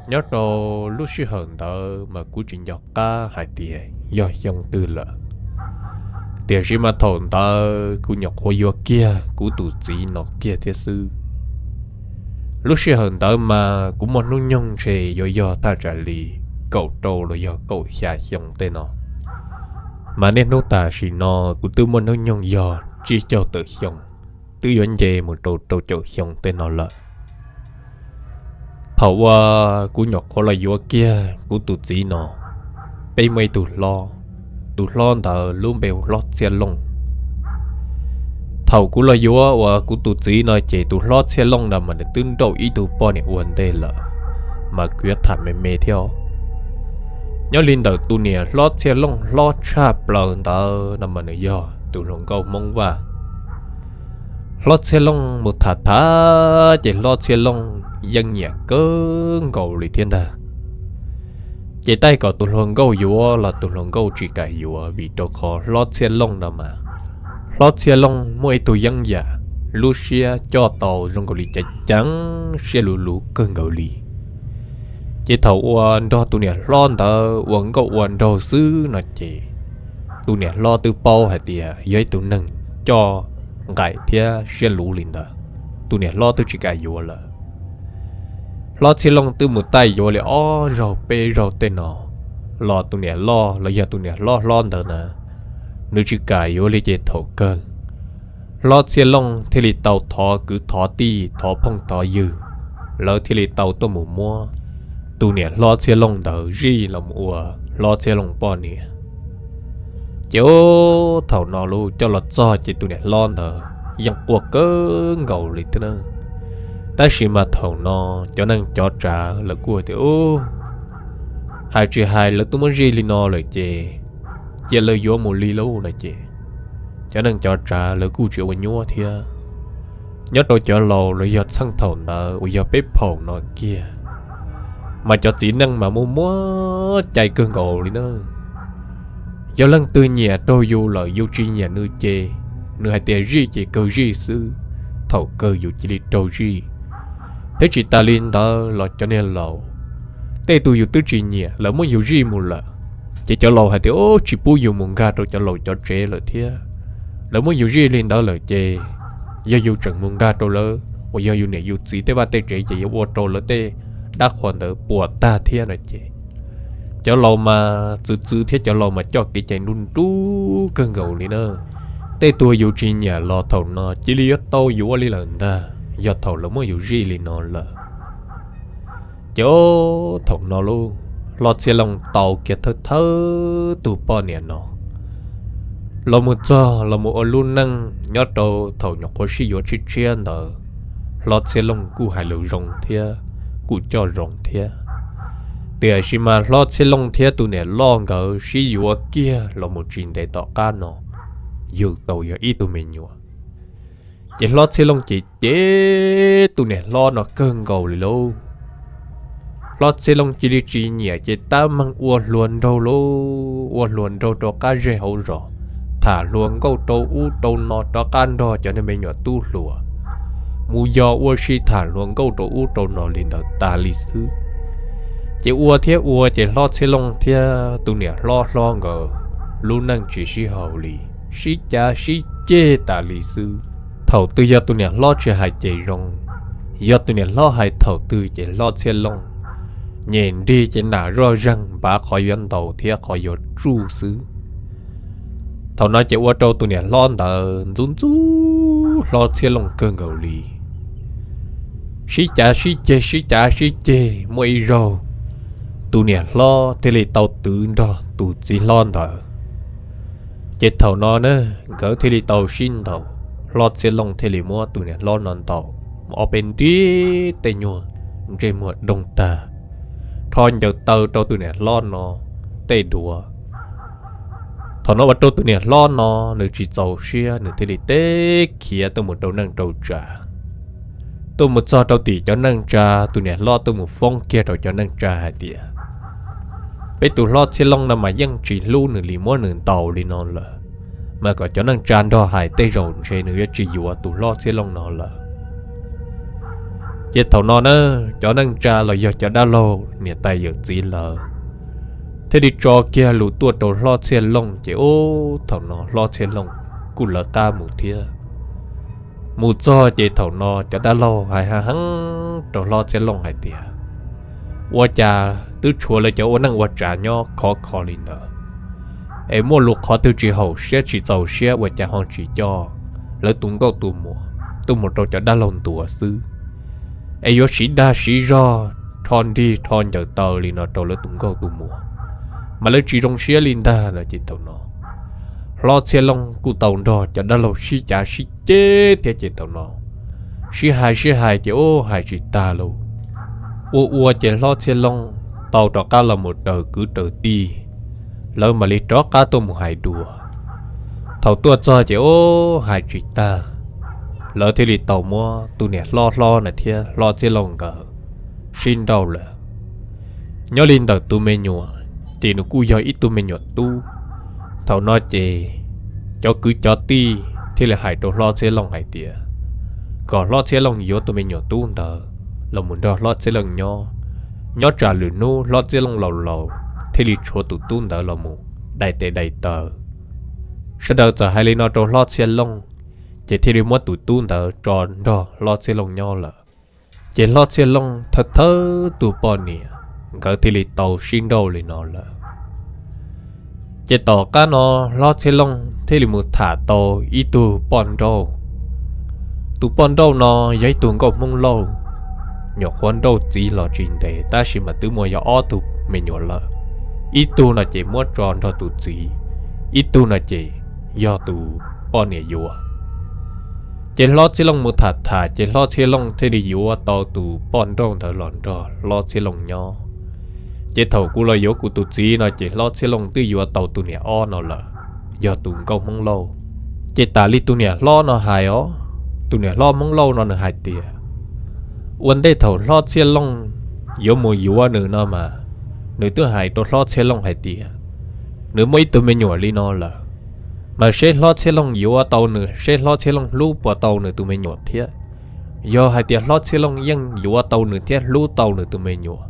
Nyob rau lub sij hawm ntawd mas kuv tsis nco qab hais tias yog xyoo twg lawm, tiam sis mas thaum ntawd kuv nyuam qhuav yuav kiag kuv tus txiv no kiag thiab xwb. Lub sij hawm ntawd mas kuv muaj hnub nyoog ntshe yuav yog thaj tsam li kaum rau los yog kaum xya xyoo tej no, mas niaj hnub tam sim no kuv twb muaj hnub nyoog yog tsib caug tawm xyoo, twb yuav nce mus rau rau caum xyoo tej no lawm. Thaum uas kuv nyuam qhuav los yuav kiag kuv tus txiv no, peb muaj ib tug hlob, tus hlob ntawd lub npe hu Hlob Txhiaj Looj. Thaum kuv los yuav uas kuv tus txiv no ces tus Hlob Txhiaj Looj no mas nws twb nrauj ib tug poj niam ua ntej lawm, mas kuv yuav tham me me thiab. Nyob li ntawm tus niam Hlob Txhiaj Looj hlob tshaj plaws ntawd no mas nws yog tus hluas nkauj Hmoob Vaj. Hlob Txhiaj Looj mus tham tham ces Hlob Txhiaj Looj yeej nyiam kawg nkaus li thiab ntag. Ces taij kom tus hluas nkauj yuav los tus hluas nkauj tsis kam yuav vim rau qhov Hlob Txhiaj Looj no mas, Hlob Txhiaj Looj muaj ib tug yeeb yam lub siab coj tau zoo nkaus li ceev ceev siab luv luv kawg nkaus li. Ces thaum uas nrog tus niam hlob ntawd ua nkauj ua nraug xwb no ces tus niam hlob twb paub hais tias yog ib tug neeg coj nqaim thiab siab luv li ntawd, tus niam hlob twb tsis kam yuav lawm. Hlob Txhiaj Looj twb mus taij yuav li ob zaug peb zaug tej no los tus niam loj los yog tus niam hlob hlob ntawd na, nws tsis kam yuav li ces thaum kawg Hlob Txhiaj Looj thiaj li tau thov kwv thov tij thov phooj thov ywg, lawv thiaj li tau tuaj mus muab tus niam Hlob Txhiaj Looj ntawd zij los mus ua Hlob Txhiaj Looj poj niam. Ces thaum no los coj los txog ces tus niam hlob ntawd yeej quaj kawg nkaus li thiab na. Tab sis mas thaum no cov neej cov tsav lawv kuj tias, hais tsis hais lawv twb muab zij li no lawm ces cia lawv yuav mus li lauj no ces cov neej cov tsav lawv kuj tsis ua nyuab thiab. Nyob rau cov laus los yog txheej thaum ntawd uas yog peb phaum no kiag, mas cov txiv neej mas muaj muaj cai kawg nkaus li na. Yog leej twg nyiam raug yus lawm yus tsis nyiam nws ces nws hais tias zij ces kawg zij xwb, thaum kawg yus cia li raug zij. Thiab tsis tas li ntawd los cov niag laus, tej tug yus twb tsis nyiam lawv muab yus zij mus lawm, ces cov laus hais tias tsis pub yus mus nkag rau cov laus cov tsev lawm thiab. Lawv muab yus zij li ntawd lawm ces yog yus tseem mus nkag rau lawv uas yog yus niam yus txiv tej vaj tej tsev ces yuav ua rau lawv tej dab qhuas ntawd puas tag thiab no ces cov laus mas txwv txwv thiab cov laus mas coj kev cai nruj nruj kawg nkaus li na. Tej tug yus tsis nyiam los thaum no cia li yuav tau yuav li lawm ntag, yog thaum lawv muab yus zij li no lawm. Ces thaum no lauj, Hlob Txhiaj Looj tau kiag thawj thawj tug poj niam no los mus txog los mus ua lub neej nyob rau thaum nyuam qhuav sib yuav tshiab tshiab ntawd, Hlob Txhiaj Looj kuj hais lus zoo thiab kuj coj zoo thiab. Tiam sis mas Hlob Txhiaj Looj thiab tus niam loj nkawd sib yuav kiag los mus tsis ntev tom qab no, yug tau yog ib tug me nyuam. Ces Hlob Txhiaj Looj ces cem tus niam hlob no kawg nkaus li lauj. Hlob Txhiaj Looj cia li tsis nyiam ces tab meeg ua hluas nraug lauj, ua hluas nraug rau qab zej hauv zos, tham hluas nkauj rau ub rau no rov qab nrog cov niag me nyuam tub hluas mus yos ua si tham hluas nkauj rau ub rau no li ntawd tas li xwb. Ces ua thiab ua ces Hlob Txhiaj Looj thiab tus niam hlob hlob nkawd lub neej tsis sib haum li, sib cav sib ceg tas li xwb. Thaum twg yog tus niam hlob tsis hais ces zoo, yog tus niam hlob hais thaum twg ces Hlob Txhiaj Looj nyem nrig ces nam zoj zeeg npav qhov yuav ntaus thiab qhov yuav tsuj xwb. Thaum no ces ua rau tus niam hlob ntawd ntxub ntxub Hlob Txhiaj Looj kawg nkaus li. Sib cav sib ceg sib cav sib ceg muaj ib zaug, tus niam hlob thiaj li tau twv nrog tus txiv hlob ntawd. Ces thaum no na, nkawd thiaj li tau sib ntaus, Hlob Txhiaj Looj thiaj li muab tus niam hlob no ntaus ob peb nrib tej nyuag ntsej muag doog tag, rho ncaws taw rau tus niam hlob no tej duav. Thaum no ua rau tus niam hlob no nws tsis txaus siab, nws thiaj li teb khiav tuaj mus rau neej rau tsav. Tuaj mus txog rau tim cov neej tsa, tus niam hlob tuaj mus foob kiag rau cov neej tsa hais tias, peb tus Hlob Txhiaj Looj no mas yeej tsis hlub nws li, muab nws ntaus li no lawm, mas kom cov neej tsa nrog hais tej zaum ntshe nws yuav tsis yuav tus Hlob Txhiaj Looj no lawm. Ces thaum no na, cov neej tsa los yog cov dab laug niam tais yawm txiv lawv thiaj li tso kiag lus tuaj rau Hlob Txhiaj Looj, ces ub thaum no Hlob Txhiaj Looj kuj lawv qab mus thiab. Mus txog ces thaum no cov dab laug hais heev heev rau Hlob Txhiaj Looj hais tias, ua cas twb tshuav lawv cov ua neej ua tsav nyob khov kho li ntawd, es muaj lus qhov twg tsis haum siab tsis txaus siab ua cas ho tsis coj lawv tus nkauj tus muam tuaj mus rau cov dab laug ntuas xwb, es yuav siv dag siv zog rho nrig rho ncaws taw li no rau lawv tus nkauj tus muam, mas lawv tsis zoo siab li ntag no. Ces thaum no Hlob Txhiaj Looj kuj tau nrog cov dab laug sib cav sib ceg thiab, ces thaum no sib hais sib hais ces ub hais tsis tag lauj. Ua ua ces Hlob Txhiaj Looj tau rov qab los mus raws kwv raws tij, lawv mam li rov qab tuaj mus hais dua. Thaum tuaj txog ces ub hais tsis tag, lawv thiaj li tau muab tus niam hlob hlob na thiab Hlob Txhiaj Looj nkawd sib nrauj lawm. Nyob li ntawm tus me nyuam, ces nws kuj yog ib tug me nyuam tub. Thaum no ces cov kwv cov tij thiaj li hais rau Hlob Txhiaj Looj hais tias, kom Hlob Txhiaj Looj yuav tus me nyuam tub ntawd los mus nrog Hlob Txhiaj Looj nyob, nyob tsam lwm hnub Hlob Txhiaj Looj laus laus thiaj li tshuav tus tub ntawd los mus dai tes dai taw. Sawv daws txawm hais li no rau Hlob Txhiaj Looj, ces thiaj li muab tus tub ntawd tso nrog Hlob Txhiaj Looj nyob lawm. Ces Hlob Txhiaj Looj thawj thawj tus poj niam, nkawd thiaj li tau sib nrauj li no lawm. Ces tom qab no Hlob Txhiaj Looj thiaj li mus tham tau ib tug poj nrauj. Tus poj nrauj no yog ib tug nkauj Hmoob Lauj, nyuam qhuav nrauj txiv los tsis ntev tab sis mas twb muaj yog ob tug me nyuam lawm. Ib tug no ces muab tso nrog tus txiv, ib tug no ces yog tus poj niam yuav. Ces Hlob Txhiaj Looj mus tham tham ces Hlob Txhiaj Looj thiaj li yuav tau tus poj nrauj ntawd los nrog Hlob Txhiaj Looj nyob. Ces thaum kuv los yuav kuv tus txiv no ces Hlob Txhiaj Looj twb yuav tau tus niam ob no lawm, yog tus nkauj Hmoob Lauj. Ces tas li tus niam hlob no hais os, tus niam hlob Hmoob Lauj no nws hais tias, ua ntej thaum Hlob Txhiaj Looj yuav mus yuav nws no mas, nws twb hais rau Hlob Txhiaj Looj hais tias, nws muaj ib tug me nyuam li no lawm, mas seb Hlob Txhiaj Looj yuav tau nws, seb Hlob Txhiaj Looj hlub puas tau nws tus me nyuam thiab. Yog hais tias Hlob Txhiaj Looj yeej yuav tau nws thiab hlub tau nws tus me nyuam,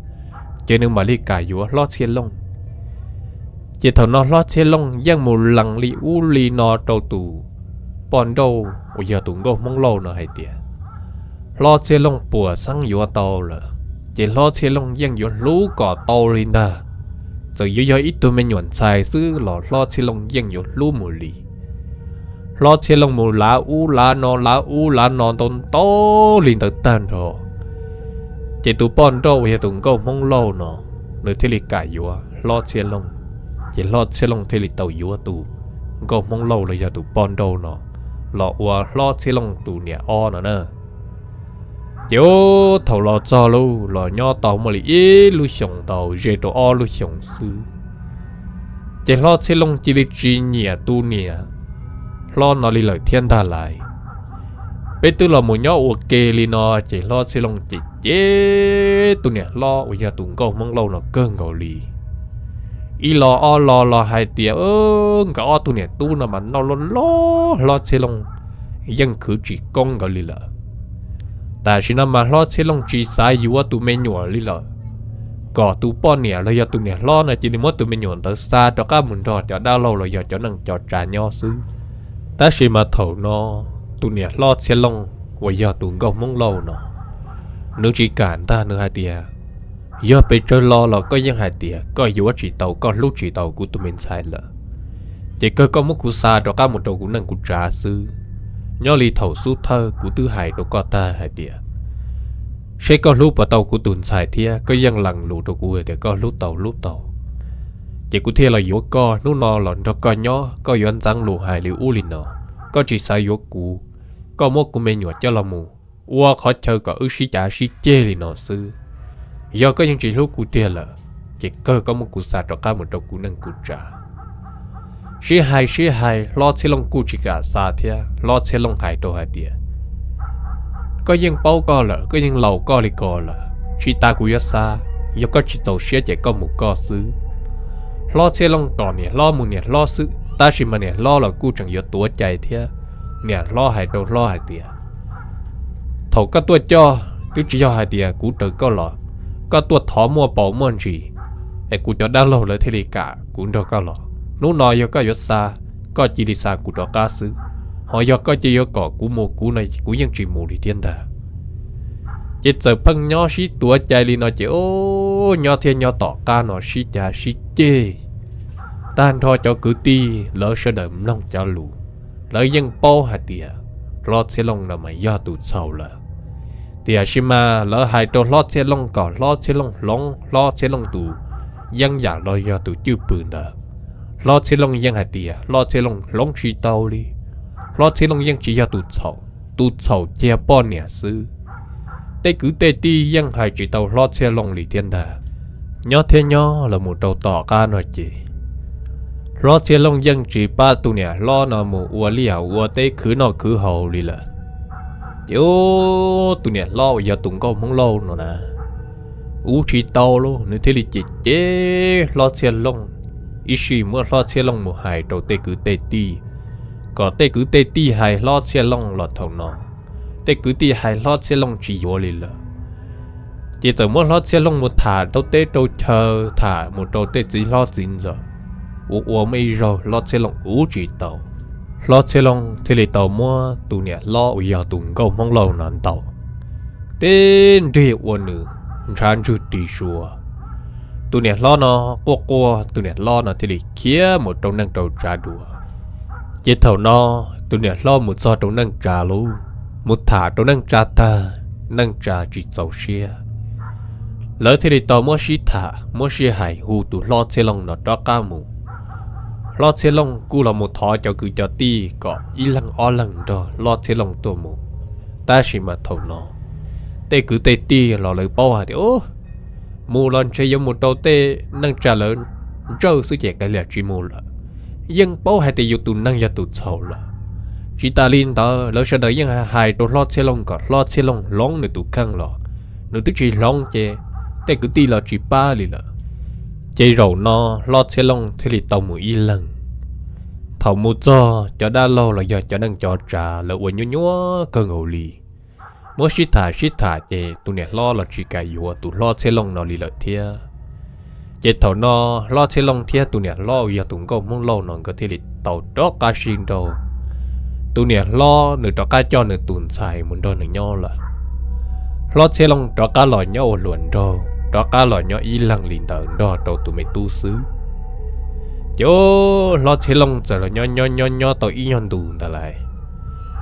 ces nws mam li kam yuav Hlob Txhiaj Looj. Ces thaum no Hlob Txhiaj Looj yeej mus lees li ub li no rau tus poj nrauj uas yog tus nkauj Hmoob Lauj no hais tias, Hlob Txhiaj Looj puas xeeb yuav tau lawm, ces Hlob Txhiaj Looj yeej yuav hlub kom tau li ntag. Txawm yuav yog ib tug me nyuam ntxhais xwb los Hlob Txhiaj Looj yeej yuav hlub mus li. Hlob Txhiaj Looj mus lav ub lav no lav ub lav no ntau ntau li ntawd tag nrho, ces tus poj nrauj uas yog tus nkauj Hmoob Lauj no, nws thiaj li kam yuav Hlob Txhiaj Looj. Ces Hlob Txhiaj Looj thiaj li tau yuav tus nkauj Hmoob Lauj los yog tus poj nrauj no los ua Hlob Txhiaj Looj tus niam ob no na. Ces ub thaum los txog lauj, los nyob tau muaj li ib lub xyoos ntau ze rau ob lub xyoos xwb, ces Hlob Txhiaj Looj cia li tsis nyiam tus niam hlob no li lawm thiab ntag lauj. Peb twb los mus nyob ua ke li no, ces Hlob Txhiaj Looj cem cem tus niam hlob uas yog tus nkauj Hmoob Lauj no kawg nkaus li. Ib los ob los los hais tias nkawd ob tug niam tub no mas noj loj loj, Hlob Txhiaj Looj yeej khwv tsis koob nkawd li lawm. Tam sim no mas Hlob Txhiaj Looj tsis xav yuav tus me nyuam li lawm, kom tus poj niam los yog tus niam hlob no cia li muab tus me nyuam ntawd xa rov qab mus nrog cov dab laug los yog cov neej cov tsav nyob xwb. Tab sis mas thaum no tus niam Hlob Txhiaj Looj uas yog tus nkauj Hmoob Lauj no, nws tsis kam ntag, nws hais tias, yog pes tsawg los los koj yeej hais tias koj yuav tsis tau, koj hlub tsis tau kuv tus me ntxhais lawm, ces kawg koj muab kuv xa rov qab mus rau kuv neej kuv tsav xwb. Nyob li thaum xub thawj kuv twb hais rau koj tag hais tias, seb koj hlub puas tau kuv tus ntxhais thiab koj yeej lees lus rau kuv hais tias koj hlub tau hlub tau. Ces kuv thiaj los yuav koj, hnub no los nrog koj nyob koj yuav ntxeev lus hais li ub li no, koj tsis xav yuav kuv, koj muab kuv me nyuam coj los mus ua qhov chaw kom wb sib cav sib ceg li no xwb. Yog koj yeej tsis hlub kuv tiag lawm, ces kawg koj muab kuv xa rov qab mus rau kuv neej kuv tsav. Sib hais sib hais Hlob Txhiaj Looj kuj tsis kam xa thiab, Hlob Txhiaj Looj hais rau hais tias, koj yeej paub koj lawm, koj yeej laus koj li ko lawm, tsis tas kuv yuav xa, yog koj tsis txaus siab ces koj mus koj xwb. Hlob Txhiaj Looj kom niam hlob mus niam hlob xwb, tab sis mas niam hlob los kuj tseem yuav tuav cai thiab. Niam hlob hais rau hlob hais tias, thaum koj tuaj coj Twb tsis yog hais tias kuv raws koj los, koj tuaj thov muaj paus muaj ntsis, es kuv cov dab laug lawv thiaj li kam kuv nrog koj los. Hnub no yog koj yuav xa, koj cia li xa kuv rov qab xwb, ho yog koj cia yuav kom kuv mus kuv no kuv yeej tsis mus li thiab ntag. Ces txawm pheej nyob sib tuav cai li no ces, o, nyob thiab nyob tom qab no sib cav sib ceg, tag nrho cov kwv tij lawv sawv daws mloog cov lus, lawv yeej paub hais tias Hlob Txhiaj Looj no mas yog tus txhaum lawm. Tiam sis mas lawv hais rau Hlob Txhiaj Looj kom Hlob Txhiaj Looj hloov Hlob Txhiaj Looj tus yeeb yam los yog tus cwj pwm ntawd. Hlob Txhiaj Looj yeej hais tias Hlob Txhiaj Looj hloov tsis tau li. Hlob Txhiaj Looj yeej tsis yog tus txhaum, tus txhaum cia poj niam xwb. Tej kwv tej tij yeej hais tsis tau Hlob Txhiaj Looj li thiab ntag. Nyob thiab nyob los mus rau tom qab no ces Hlob Txhiaj Looj yeej tsis pab tus niam hlob no mus ua liaj ua teb khwv noj khwv haus li lawm. Ces tus niam hlob uas yog tus nkauj Hmoob Lauj no na, ua tsis tau lauj, nws thiaj li cem cem Hlob Txhiaj Looj, ib sij muab Hlob Txhiaj Looj mus hais rau tej kwv tej tij, kom tej kwv tej tij hais Hlob Txhiaj Looj los thaum no, tej kwv tij hais Hlob Txhiaj Looj tsis yuav li lawm. Ces txawm muab Hlob Txhiaj Looj mus tham rau teb rau chaw, tham mus rau tej txiv hlob txiv ntxawm, ua ua muaj ib zaug Hlob Txhiaj Looj ua tsis tau. Hlob Txhiaj Looj thiaj li tau muab tus niam hlob uas yog tus nkauj Hmoob Lauj no ntaus tib nrig ua nws ntshav ntswg ris sua. Tus niam hlob no quaj quaj, tus niam hlob no thiaj li khiav mus rau neej rau tsav dua. Ces thaum no tus niam hlob mus txog rau neej tsa lauj, mus tham rau neej tsa tag, neej tsa tsis txaus siab, lawv thiaj li tau muab sib tham muab sib hais hu tus Hlob Txhiaj Looj no rov qab mus. Hlob Txhiaj Looj kuj los mus thov cov kwv cov tij kom ib leeg ob leeg nrog Hlob Txhiaj Looj tuaj mus. Tab sis mas thaum no tej kwv tej tij los lawv paub hais tias mus los ntshe yuav mus rau tej neej tsa lawv ntsawj xwb ces kav liam tsis mus lawm. Yeej paub hais tias yus tus neeg yog tus txhaum lawm. Tsis tas li ntawd lawv sawv daws yeej hais rau Hlob Txhiaj Looj kom Hlob Txhiaj Looj hloov nws tus kheej los, nws twb tsis hloov ces tej kwv tij los tsis pab li lawm. Ces zaum no Hlob Txhiaj Looj thiaj li tau mus ib leeg. Thaum mus txog cov dab laug los yog cov neej cov tsav lawv ua nyuaj nyuaj kawg nkaus li. Muab sib tham sib tham ces tus niam hlob los tsis kam yuav tus Hlob Txhiaj Looj no li lawm thiab. Ces thaum no Hlob Txhiaj Looj thiab tus niam hlob uas yog tus nkauj Hmoob Lauj no nkawd thiaj li tau rov qab sib nrauj. Tus niam hlob nws rov qab coj nws tus ntxhais mus nrog nws nyob lawm. Hlob Txhiaj Looj rov qab los nyob ua hluas nraug, rov qab los nyob ib leeg li ntawd nrog rau tus me tub xwb. Ces Hlob Txhiaj Looj txawm los nyob nyob nyob nyob tau ib nyuag ntus ntawd lawm,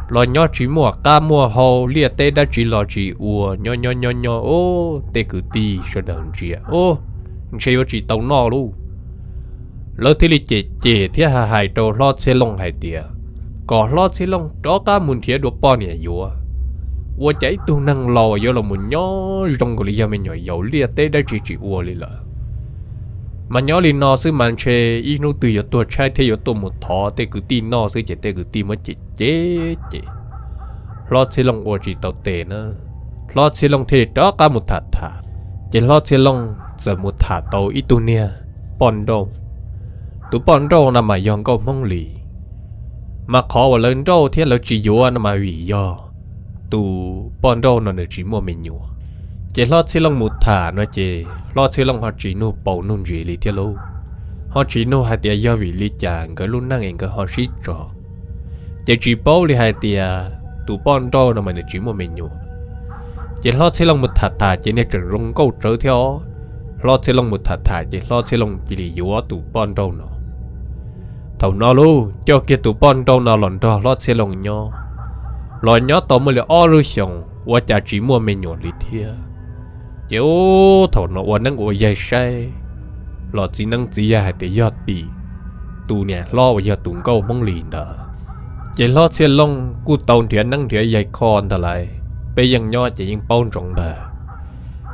los nyob tsis muaj qab muaj hau, liaj teb dab tsi los tsis ua, nyob nyob nyob nyob, o, tej kwv tij sawv daws ntsia, o, ntshe yuav tsis tau noj lauj. Lawv thiaj li cem cem thiab hais hais rau Hlob Txhiaj Looj hais tias kom Hlob Txhiaj Looj rov qab mus nrhiav dua poj niam yuav. Ua cas ib tug neeg laus yuav los mus nyob zoo nkaus li yog me nyuam yaus, liaj teb dab tsi tsis ua li lawm. Mas nyob li no xwb mas ntshe ib hnub twg yuav tuag tshaib thiab yuav tuaj mus thov tej kwv tij noj xwb ces tej kwv tij muab cem cem ces Hlob Txhiaj Looj ua tsis tau tes na. Hlob Txhiaj Looj thiaj li rov qab mus tham tham, ces Hlob Txhiaj Looj txawm mus tham tau ib tug niag poj nrauj. Tus poj nrauj no mas yog nkauj Hmoob Lis, mas qhov uas lawv nrauj thiab lawv tsis yuav no mas vim yog tus poj nrauj no nws tsis muaj me nyuam. Ces Hlob Txhiaj Looj mus tham no ces Hlob Txhiaj Looj ho tsis nug paus nug ntsis li thiab lauj, ho tsis nug hais tias yog vim li cas nkawd lub neej es nkawd ho sib tso. Ces tsis paub li hais tias tus poj nrauj no mas nws tsis muaj me nyuam. Ces Hlob Txhiaj Looj mus tham tham ces niag tseem zoo nkauj tsawv thiab os. Hlob Txhiaj Looj mus tham tham ces Hlob Txhiaj Looj cia li yuav tus poj nrauj no. Thaum no lauj, coj kiag tus poj nrauj no los nrog Hlob Txhiaj Looj nyob, los nyob tau muaj li ob lub xyoos ua cas tsis muaj me nyuam li thiab. Ces ub, thaum no ua neeb ua yaig saib los txiv neeb txiv yaig hais tias yog tim tus niam hlob uas yog tus nkauj Hmoob Lis ntawd. Ces Hlob Txhiaj Looj kuj tau nrhiav neeb nrhiav yaig kho ntag lauj, peb yeej nyob ces yeej paub ntsoov ntag.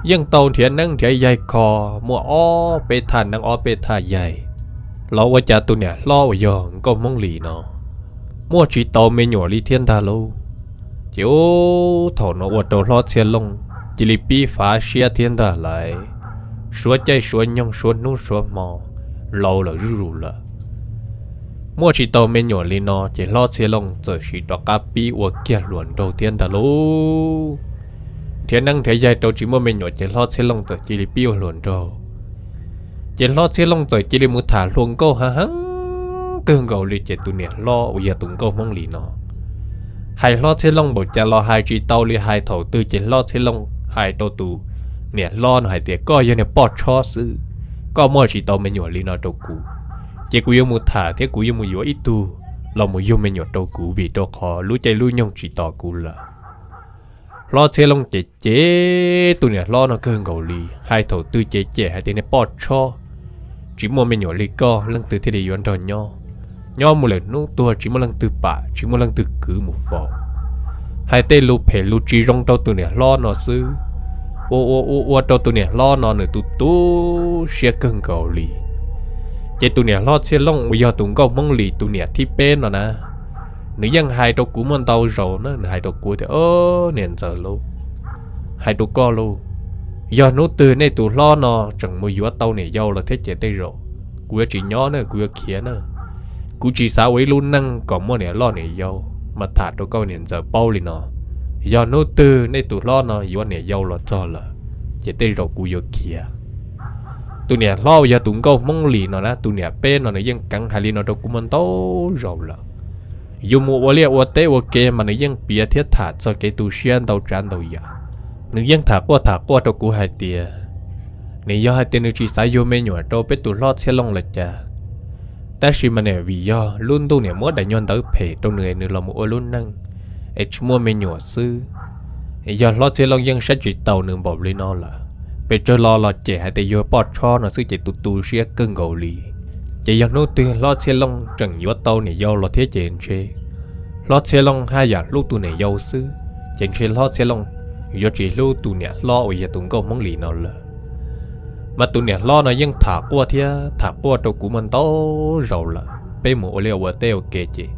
Yeej tau nrhiav neeb nrhiav yaig kho muaj ob peb thaj neeb ob peb thaj yaig, los ua cas tus niam hlob uas yog nkauj Hmoob Lis no muaj tsis tau me nyuam li thiab ntag lauj. Ces ub, thaum no ua rau Hlob Txhiaj Looj cia li pib fav siab thiab ntag lauj, suav caij suav nyoog suav hnub suav hmo, laus lawm zuj zus lawm. Muaj tsis tau me nyuam li no ces Hlob Txhiaj Looj txawm sim rov qab pib ua kiag hluas nraug thiab ntag lauj. nrhiav neeb nrhiav yaig rau tsis muaj me nyuam ces Hlob Txhiaj Looj txawm cia li pib ua hluas nraug. Ces Hlob Txhiaj Looj txawm cia li mus tham hluas nkauj heev heev kawg nkaus li ces tus niam hlob uas yog tus nkauj Hmoob Lis no hais Hlob Txhiaj Looj npaum cas los hais tsis tau li, hais thaum twg ces Hlob Txhiaj Looj hais rau tus niam hlob no hais tias koj yog niag poj tshob xwb, koj muaj tsis tau me nyuam li no rau kuv, ces kuv yuav mus tham thiab kuv yuav mus yuav ib tug los mus yug me nyuam rau kuv vim rau qhov lub caij lub nyoog tsis tos kuv lawm. Hlob Txhiaj Looj ces cem tus niam hlob no kawg nkaus li, hais thaum twg ces cem hais tias niag poj tshob, tsis muaj me nyuam li koj leej twg thiaj li yuav nrog nyob, nyob mus lawm hnub tuag tsis muaj leej twg pam tsis muaj leej twg kwv mus faus. Hais tej lus phem lus tsis zoo rau tus niam hlob no xwb, ua ua ua ua rau tus niam hlob no nws tu tu siab kawg nkaus li. Ces tus niam hlob Txhiaj Looj uas yog tus nkauj Hmoob Lis tus niam thib peb no na, nws yeej hais rau kuv muaj ntau zaus na, nws hais rau kuv tias, niam ntxawm lauj, hais rau koj lauj, yog hnub twg nej tus hlob no tseem mus yuav tau niam yau los thiab ces tej zaum kuv yuav tsis nyob na, kuv yuav khiav na. Kuv tsis xav ua ib lub neej kom muaj niam loj niam yau, mas tham rau koj niam ntxawm paub li no, yog hnub twg nej tus hlob no yuav niam yau los txog lawm, ces tej zaum kuv yuav khiav. Tus niam hlob uas yog tus nkauj Hmoob Lis no na, tus niam peb no nws yeej keev hais li no rau kuv muaj ntau zaus lawm. Yus mus ua liaj ua teb ua ke mas nws yeej piav thiab tham txog kev tu siab ntau tsav ntau yam. Nws yeej tham quaj tham quaj rau kuv hais tias, nws yog hais tias nws tsis xav yug me nyuam rau peb tus Hlob Txhiaj Looj los cas, tab sis mas niam vim yog lub ntuj niam muab daim nyuag ntawv phem rau nws, nws los mus ua lub neej es tsis muaj me nyuam xwb. Yog Hlob Txhiaj Looj yeej saib tsis taus nws npaum li no lawm, pes tsawg los los cem hais tias yog poj tshob no xwb ces tu tu siab kawg nkaus li. Ces yog hnub twg Hlob Txhiaj Looj tseem yuav tau niam yau los thiab ces ntshe Hlob Txhiaj Looj haj yam hlub tus niam yau xwb, ces ntshe Hlob Txhiaj Looj yuav tsis hlub tus niam hlob uas yog tus nkauj Hmoob Lis no lawm. Mas tus niam hlob no yeej tham quaj thiab tham quaj rau kuv muaj ntau zaus lawm, peb mus ua liaj ua teb ua ke ces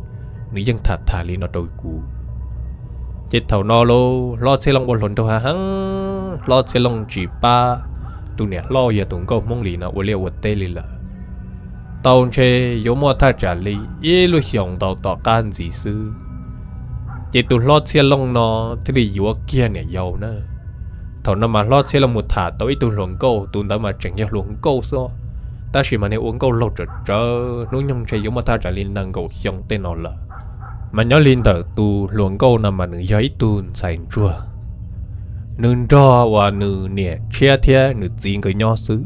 nws yeej tham tham li no rau kuv. Ces thaum no lauj, Hlob Txhiaj Looj ua hluas nraug heev heev, Hlob Txhiaj Looj tsis pab tus niam hlob uas yog tus nkauj Hmoob Lis no ua liaj ua teb li lawm. Tau ntshe yuav muaj thaj tsam li ib lub xyoos ntau tom qab ntxiv xwb, ces tus Hlob Txhiaj Looj no thiaj li yuav kiag niam yau na. Thaum no mas Hlob Txhiaj Looj mus tham tau ib tug hluas nkauj, tus ntawd mas tseem yog hluas nkauj xwb, tab sis mas niag ua nkauj laug tsawv tsawv, hnub nyoog ntshe yuav muaj thaj tsam li nees nkaum xyoo tej no lawm. Mas nyob li ntawm tus hluas nkauj no mas nws yog ib tug ntxhais ntsuag, nws nrog uas nws niam tshiab thiab nws txiv nkawd nyob xwb.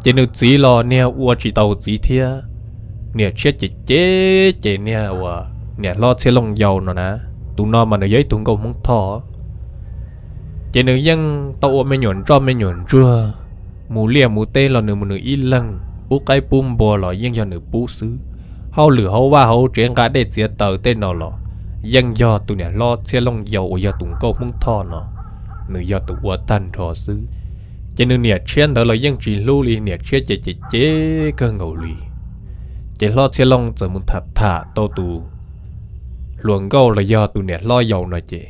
Ces nws txiv los niag ua tsis tau txiv thiab, niam tshiab ces cem ces niag uas niam Hlob Txhiaj Looj yau no na, tus no mas nws yog ib tug nkauj Hmoob Thoj. Ces nws yeej tau ua me nyuam ntsoj me nyuam ntsuag, mus liaj mus teb los nws mus nws ib leeg, pub qaib pub npua los yeej yog nws pub xwb. Hauj lwm hauv vaj hauv tsev nqa dej txiav taws tej no los yeej yog tus niam Hlob Txhiaj Looj yau uas yog tus nkauj Hmoob Thoj no, nws yog tus ua tag nrho xwb. Ces nws niam tshiab ntawd los yeej tsis hlub li, niam tshiab ces cem cem kawg nkaus li. Ces Hlob Txhiaj Looj txawm mus tham tham tau tus hluas nkauj los yog tus niam hlob yau no ces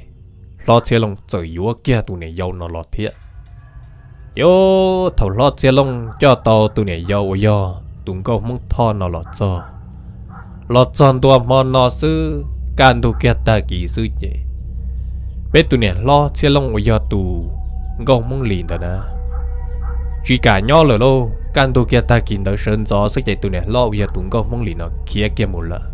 Hlob Txhiaj Looj txawm yuav kiag tus niam yau no los thiab. Ces thaum Hlob Txhiaj Looj coj tau tus niam yau uas yog tus nkauj Hmoob Thoj no los txog, los txog ntua hmo no xwb, kaj ntug kiag tag kis xwb ces peb tus niam Hlob Txhiaj Looj uas yog tus nkauj Hmoob Lis ntawd na, tsis kam nyob lawm lauj, kaj ntug kiag tag kis ntawd sawv ntxov xwb ces tus niam hlob uas yog tus nkauj Hmoob Lis no khiav kiag mus lawm.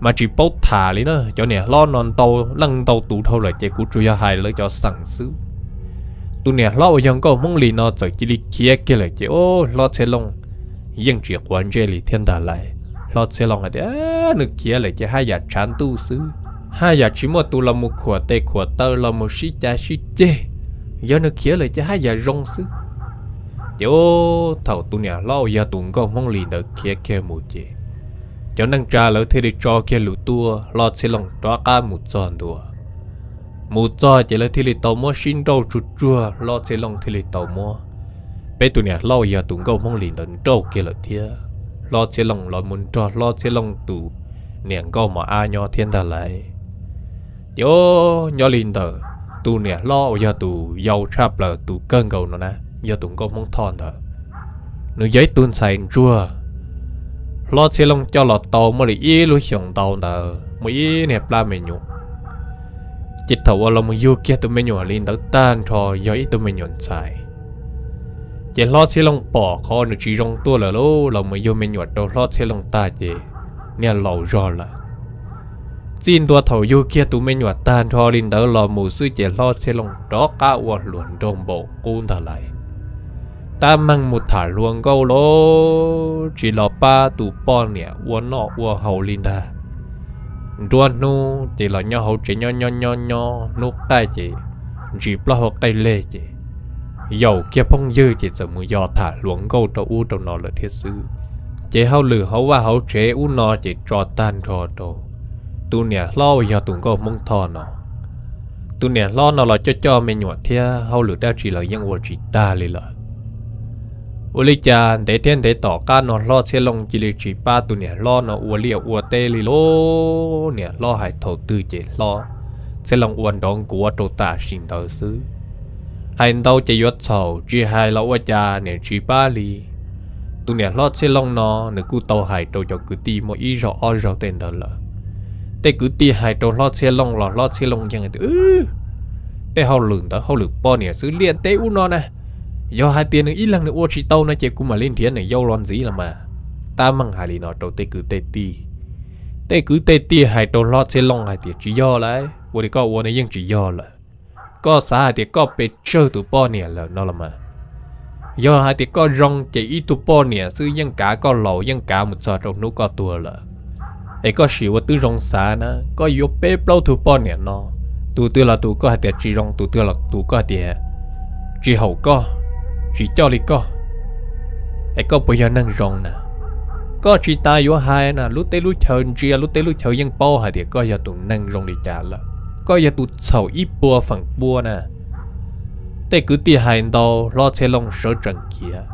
Mas tsis paub tham li na, cov niam hlob no ntau leej ntau tus dhau lawm ces kuv tsuas yog hais lawv cov xeem xwb. Tus niam hlob uas yog nkauj Hmoob Lis no txawm cia li khiav kiag lawm ces Hlob Txhiaj Looj yeej tsis quav ntsej li thiab ntag lauj. Hlob Txhiaj Looj hais tias nws khiav lawm ces haj yam tshav ntuj xwb, haj yam tsis muaj tus los mus khuam tes khuam taw los mus sib cav sib ceg, yog nws khiav lawm ces haj yam zoo xwb. Ces thaum tus niam hlob uas yog tus nkauj Hmoob Lis ntawd khiav kiag mus ces cov neej tsa lawv thiaj li tso kiag lus tuaj, Hlob Txhiaj Looj rov qab mus txog ntua. Mus txog ces lawv thiaj li tau muab sib nrauj tsuag tsuag, Hlob Txhiaj Looj thiaj li tau muab peb tus niam hlob uas yog tus nkauj Hmoob Lis ntawd nrauj kiag lawm thiab. Hlob Txhiaj Looj los mus nrog Hlob Txhiaj Looj tus niam nkauj mos ab nyob thiab ntag lauj. Ces nyob li ntawm tus niam hlob uas yog tus yau tshaj plaws tus kawg nkaus no na, yog tus nkauj Hmoob Thoj ntawd, nws yog ib tug ntxhais ntsuag. Hlob Txhiaj Looj coj los tau muaj li ib lub xyoos ntau ntawd muaj ib niag plab me nyuam. Ces thaum uas los mus yug kiag tus me nyuam li ntawd tag nrho, yog ib tug me nyuam ntxhais, ces hlob Txhiaj Looj pom qhov nws tsis zoo tuaj lawm lauj, los mus yug me nyuam rau hlob Txhiaj Looj tag ces niag laus zog lawm. Txij ntua thaum yug kiag tus me nyuam tag nrho li ntawd los mus xwb ces hlob Txhiaj Looj rov qab ua hluas nraug npaum qub ntag lauj. Tab meeg mus tham hluas nkauj los tsis los pab tus poj niam ua noj ua haus li ntag. Nruab hnub ces los nyob hauv tsev nyob nyob nyob nyob, hnub qaij ces ntsis plaub hau qaij leg ces yaum kiag phooj ywg ces txawm mus yos tham hluas nkauj rau ub rau no lawm thiab xwb. Ces hauj lwm hauv vaj hauv tsev ub no ces tso tag nrho rau tus niam hlob uas yog tus nkauj Hmoob Thoj no. Tus niam hlob no los coj coj me nyuam thiab hauj lwm dab tsi los yeej ua tsis tag li lawm. Ua li cas ntev thiab ntev tom qab no hlob Txhiaj Looj cia li tsis pab tus niam hlob no ua liaj ua teb li lauj. Niam hlob hais thaum twg ces hlob Txhiaj Looj ua nrov nkuav rau tam sim ntawd xwb. Hais ntau ces yuav txhaum, tsis hais los ua cas niam tsis pab li. Tus niam hlob Txhiaj Looj no nws kuj tau hais rau cov kwv tij muaj ib zaug ob zaug tej ntawd lawm. Tej kwv tij hais rau hlob Txhiaj Looj los hlob Txhiaj Looj yeej tias, tej hauj lwm ntawd hauj lwm poj niam xwb, liaj teb ub no na. Yog hais tias nws ib leeg nws ua tsis tau no ces kuv mam li nrhiav niam yau los ntxiv los mas. Tab meeg hais li no rau tej kwv tej tij. Tej kwv tej tij hais rau hlob Txhiaj Looj hais tias, tsis yog lauj, ua li koj ua no yeej tsis yog lawm. Koj xav hais tias koj pes tsawg tus poj niam lawm no los mas. Yog hais tias koj zoo ces ib tug poj niam xwb yeej kav koj laus, yeej kav mus txog rau hnub koj tuag lawm. Es koj sim ua tib zoo xav na, koj yuav peb plaub tug poj niam no, tus twg los tus koj hais tias tsis zoo, tus twg los tus koj hais tias tsis haum koj, tsis coj li koj, es koj puas yog neeg zoo na? Koj tsis tas yuav hais na, lub teb lub chaw ntsia, lub teb lub chaw yeej paub hais tias koj yog tus neeg zoo li cas lawm, koj yog tus txhaum ib puas feem pua na. Tej kwv tij hais ntau, hlob Txhiaj Looj sawv tsees khiav.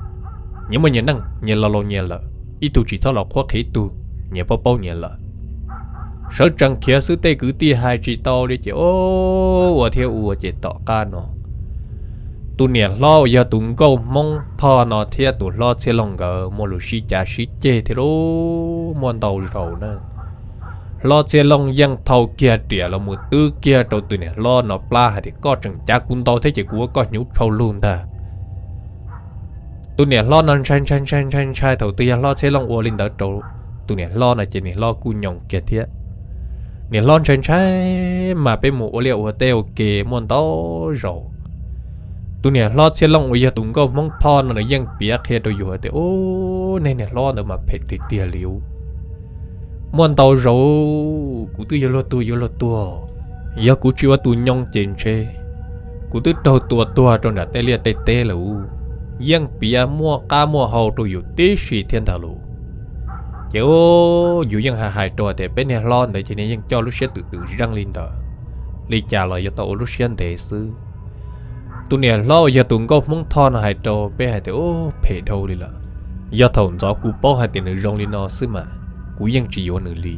Nyias muaj nyias neej, nyias laus laus nyias lawm, ib tug tsis txhob los qhuab qhia ib tug, nyias paub paub nyias lawm. Sawv tsees khiav xwb tej kwv tij hais tsis tau li ces ua thiab ua ces tom qab no tus niam hlob uas yog tus nkauj Hmoob Thoj no thiab tus hlob Txhiaj Looj nkawd muaj lus sib cav sib ceg thiab lauj, muaj ntau zaus na. Hlob Txhiaj Looj yeej thau kiag riam los mus twb kiag rau tus niam hlob no plab hais tias, koj tseem cav kuv ntau thiab ces kuv ua koj hnyuv tshau lug ntag. Tus niam hlob no ntshai ntshai ntshai ntshai ntshai thaum twg yog hlob Txhiaj Looj ua li ntawd rau tus niam hlob no ces niam hlob kuj nyoo kiag thiab. Niam hlob ntshai ntshai mas peb mus ua liaj ua teb ua ke muaj ntau zaus. Tus niam hlob Txhiaj Looj uas yog tus nkauj Hmoob Thoj no nws yeej piav qhia rau yus hais tias, u, nej niam hlob ntawd mas phem tiag tiag li u. Muaj ntau zaus kuv twb yuav luag tuag yuav luag tuag, yog kuv tsis ua tus nyoo ces ntshe kuv twb raug tua tuag rau nram tej liaj tej teb lawm u. Yeej piav muaj qab muaj hau rau yus tib si thiab ntag lauj. Ces yus yeej hais hais rau tias peb niag hlob ntawd ces niag yeej coj lub siab twm twm zeej li ntawd, li cas los yuav tau ua lub siab ntev xwb. Tus niam hlob uas yog tus nkauj Hmoob Thoj no hais rau peb hais tias, u, phem dhau li lawm. Yog thaum ntxov kuv paub hais tias nws zoo li no xwb mas kuv yeej tsis yuav nws li.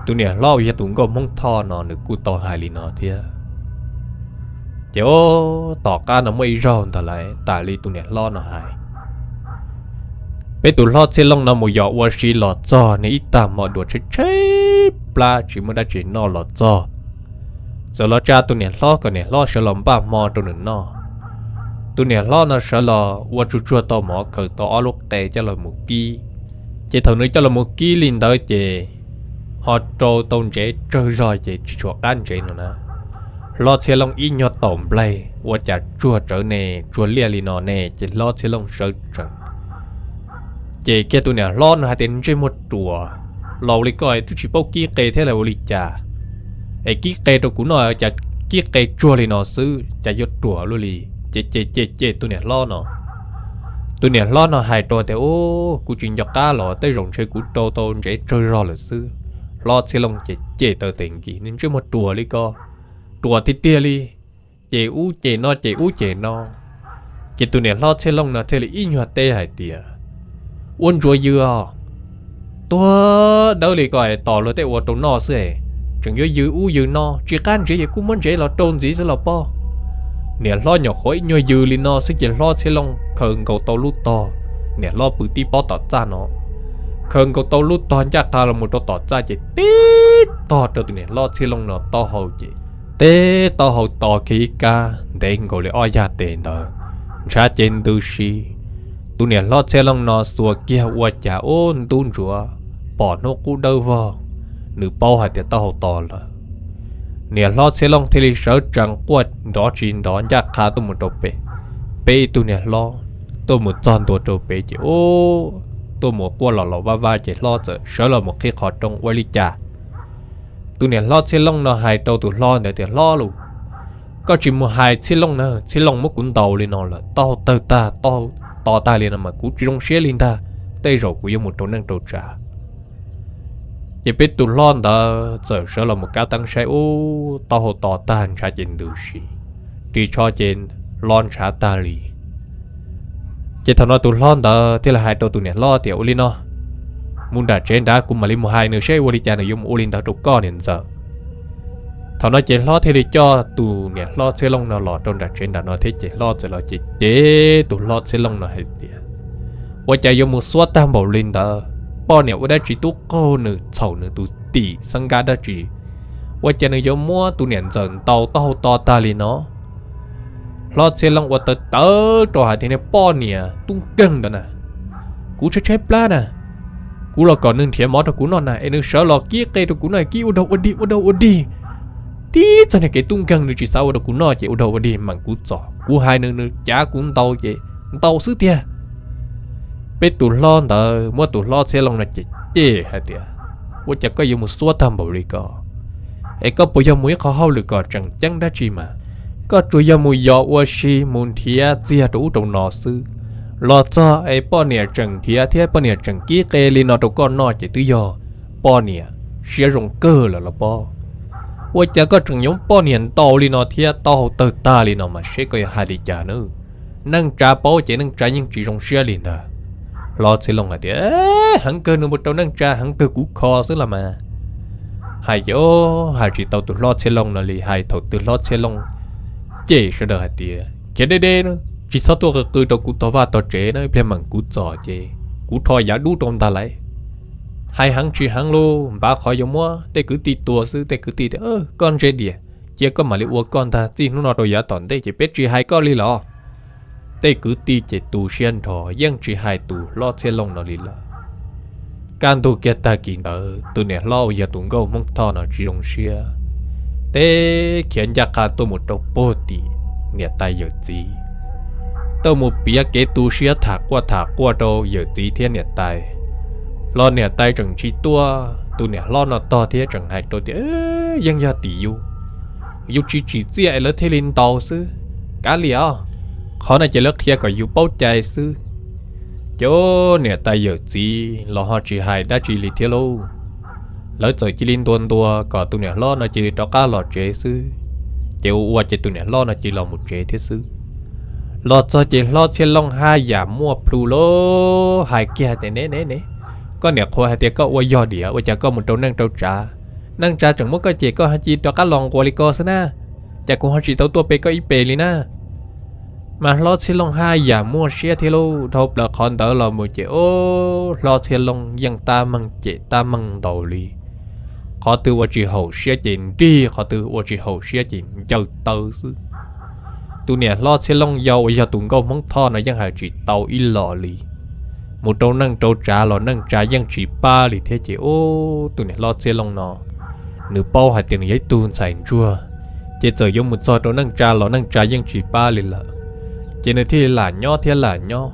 Tus niam hlob uas yog tus nkauj Hmoob Thoj no nws kuj tau hais li no thiab. Ces tom qab no muaj ib zaug ntag lauj, tas li tus niam hlob no hais, peb tus hlob Txhiaj Looj no mus yos ua si los txog niag ib tag hmo dua tshaib tshaib plab tsis muaj dab tsi noj los txog, txawm los tsa tus niam hlob kom niam hlob sawv los npaj hmo rau nws noj. Tus niam hlob no sawv los ua tsuag tsuag tau mov khaws tau ob lub qe coj los mus kib. Ces thaum nws coj los mus kib li ntawd ces ho rau tau ntsev tsawg zog ces tsis tshua qab ntsev no na. Hlob Txhiaj Looj ib nyuag taum nplaig ua cas tsuag rawv ne, tsuag liaj li no ne ces hlob Txhiaj Looj sawv tsees. Ces kiag tus niam hlob no hais tias ntsej muag ruam, laus li koj twb tsis paub kib qe thiab las ua li cas, es kib qe rau kuv noj cas kib qe tsuag li no xwb cas yuav ruam luaj li. Ces ces ces ces tus niam hlob no, tus niam hlob no hais rau tias, u, kuv tsis nco qab los tej zaum ntshe kuv rau tau ntsev tsawg zog lawm xwb. Hlob Txhiaj Looj ces cem taw tes nkis, ntsej muag ruam li ko, ruam tiag tiag li, cem ub cem no cem ub cem no. Ces tus niam hlob Txhiaj Looj no thiaj li ib nyuag teb hais tias, ua ntsuav yws os, tuag dawb li ko tos luag tej ua rau noj xwb es, tseem yuav yws ub yws no, tsis qab ntsev ces kuj muab ntsev los rau ntxiv xwb los pob. Niam hlob nyuam qhuav ib nyuag yws li no xwb ces hlob Txhiaj Looj khaws nkaus tau lub tog, niam hlob pw tib pob tom txaj no, khaws nkaus tau lub tog ncaj qha los mus rau tom txaj ces tib tog rau tus niam hlob Txhiaj Looj no taub hau ces Teb taub hau to kiag ib kab ntev nkaus li ob yaj tes ntawd, ntshav ces ntws si. Tus niam hlob Txhiaj Looj no xuas kiag ua cas ub ntub ntsuav, pom hnub qub dawb vog, nws paub hais tias taub hau to lawm. Niam hlob Txhiaj Looj thiaj li sawv tsees quaj nrov tsis nrov ncaj qha tuaj mus rau pem, peb ib tug niam hlob tuaj mus txog ntua rau pem ces ub, tuaj mus quaj los los vaj vaj ces hlob txawm sawv los mus qhib qhov rooj ua li cas. Tus niam hlob Txhiaj Looj no hais rau tus hlob ntawd tias, Hlob lauj, koj tsis mus hais Txhiaj Looj na, Txhiaj Looj muab kuv ntaus li no lawm, taub hau tawg tag, taub hau to tag li no mas kuv tsis zoo siab li ntag, tej zaum kuv yuav mus rau neej rau tsav. Ces peb tus hlob ntawd txawm sawv los mus kab teeb saib ub, taub hau to tag ntshav ces ntws si, ris tsho ces lo ntshav tag li. Ces thaum no tus hlob ntawd thiaj li hais rau tus niam hlob tias, Ua li no, mus nram tsev nrad kuv mam li mus hais nws saib ua li cas nws yuav mus ua li ntawd rau koj niam ntxawm. Thaum no ces hlob thiaj li coj tus niam hlob Txhiaj Looj no los rau nram tsev nram no thiab ces hlob txawm los ces cem tus hlob Txhiaj Looj no hais tias, Ua cas yuav mus xuab tag npaum li ntawd, poj niam ua dab tsi tub qaug nws txhaum nws tus tim xeeb nkab dab tsi, ua cas nws yuav muab tus niam ntxawm ntaus taub hau to tag li no? Hlob Txhiaj Looj ua tawv tawv rau hais tias, Niag poj niam tub nkeeg ntawd na, kuv tshaib tshaib plab na, kuv los kom nws nrhiav mov rau kuv noj na es nws sawv los kib qe rau kuv noj, kib ua dog ua dig ua dog ua dig, tib txog niag kev tub nkeeg nws tsis xav ua rau kuv noj ces ua dog ua dig meem kuv txom, kuv hais nws nws cav kuv ntaus ces ntaus xwb tiag. Peb tus hlob ntawd muab tus hlob Txhiaj Looj no cem cem hais tias, Ua cas koj yuav mus xuab tag npaum li ko? Es koj puas yog mus ib qho hauj lwm kom tseem ceeb dab tsi mas? Koj tsuas yog mus yos ua si mus nrhiav txiag rau ub rau no xwb, los txog es poj niam tseem nrhiav thiab poj niam tseem kib qe li no rau koj noj ces twb yog poj niam siab zoo kawg lawm los pob. Ua cas koj tseem yuav poj niam ntaus li no thiab taub hau tawg tag li no mas seb koj yuav hais li cas na? Neej tsa paub ces neej tsa yeej tsis zoo siab li ntag. Hlob Txhiaj Looj hais tias, Heev kawg nws mus rau neej tsa, heev kawg kuv kho xwb los mas. Hais ces hais tsis tau tus hlob Txhiaj Looj no li, hais thaum twg hlob Txhiaj Looj cem sawv daws hais tias, Khiav deb deb, tsis txhob tuaj qw qw rau kuv tog vaj tog tsev na, ib pliag meem kuv txom ces kuv rho yav dub rau ntag lauj. Hais heev tsis heev lauj, npav qhov yuav muab tej kwv tij tua xwb. Tej kwv tij tias, Koj ntse diam, cia koj mam li ua koj ntag, txij hnub no rau yav tom ntej ces peb tsis hais koj li los. Tej kwv tij ces tu siab nrho yeej tsis hais tus hlob Txhiaj Looj no li lawm. Kaj ntug kiag tag kis ntawd tus niam hlob uas yog tus nkauj Hmoob Thoj no tsis zoo siab, teb khiav ncaj qha tuaj mus rau puag tim niam tais yawm txiv, tuaj mus piav kev tu siab tham quaj tham quaj rau yawm txiv thiab niam tais. Los niam tais tseem tsis tuaj, tus niam hlob no tog thiab tseem hais rau tias, Yeej yog tim yus, yus tsis tsim txiaj es lawv thiaj li ntaus xwb. Kav liam os, qhov no ces lawv qhia kom yus paub cai xwb. Ces niam tais yawm txiv los ho tsis hais dab tsi li thiab lauj. Lawv txawm cia li ntuas ntuas kom tus niam hlob no cia li rov qab los tsev xwb. Ces ua ua ces tus niam hlob no cia li los mus tsev thiab xwb. Los txog ces hlob Txhiaj Looj haj yam muaj plhu lauj, hais kiag tias, Ne ne ne, koj niam qhuav hais tias koj ua yog diam, ua cas koj mus rau neej rau tsav, neej tsa tseem muab koj cem koj ho cia li rov qab los nquas li ko xwb na, cas kuv ho tsis tau tuaj pe koj ib pe li na. Mas hlob Txhiaj Looj haj yam muaj siab thiab lauj. Dhau plaws qhov ntawd los mus ces ub, hlob Txhiaj Looj yeej tab meeg cem tab meeg ntaus li. Qhov twg ua tsis haum siab ces nrig, qhov twg ua tsis haum siab ces ncaws taw xwb. Tus niam hlob Txhiaj Looj yau uas yog tus nkauj Hmoob Thoj no yeej hais tsis tau ib los li. Mus rau neej rau tsav los neej tsa yeej tsis pab li thiab ces ub, tus niam hlob Txhiaj Looj no nws paub hais tias nws yog ib tug ntxhais ntsuag, ces txawm yuav mus txog rau neej tsa los neej tsa yeej tsis pab li lawm. Ces nws thiaj li lam nyob thiab lam nyob,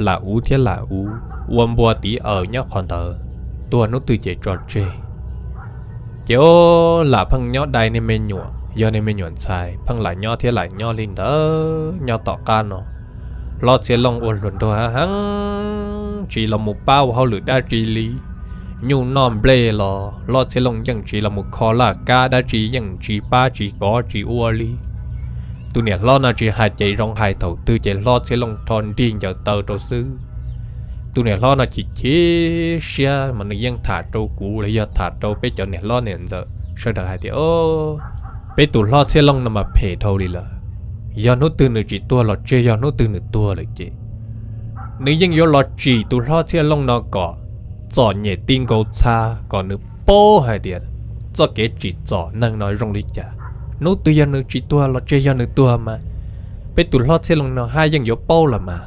lam uv thiab lam uv, ua npua tiv aws nyob qhov ntawd, tuag hnub twg ces tso tseg. Ces ub, lam pheej nyob dai niag me nyuam, yog niag me nyuam ntxhais pheej lam nyob thiab lam nyob li ntawd. Nyob tom qab no, hlob Txhiaj Looj ua hluas nraug heev heev, tsis los mus pab ua hauj lwm dab tsi li. Nyuj noj nplej los hlob Txhiaj Looj yeej tsis los mus kho laj kab dab tsi, yeej tsis pab tsis kov tsis ua li. Tus niam hlob no tsis hais ces zoo, hais thaum twg ces hlob Txhiaj Looj rho nrig ncaws taw rau xwb. Tus niam hlob no chim chim siab mas nws yeej tham rau kuv los yog tham rau peb cov niam hlob niam ntxawm sawv daws hais tias, peb tus hlob Txhiaj Looj no mas phem dhau li lawm. Yog hnub twg nws tsis tuag los tseg, yog hnub twg nws tuag lawm ces nws yeej yuav los tsim tus hlob Txhiaj Looj no kom txom nyem ti nkaus txha, kom nws paub hais tias txoj kev tsim txom neeg no zoo li cas. Hnub twg yog nws tsis tuag los tseg yog nws tuag mas peb tus hlob Txhiaj Looj no haj yeej yuav paub lawm mas.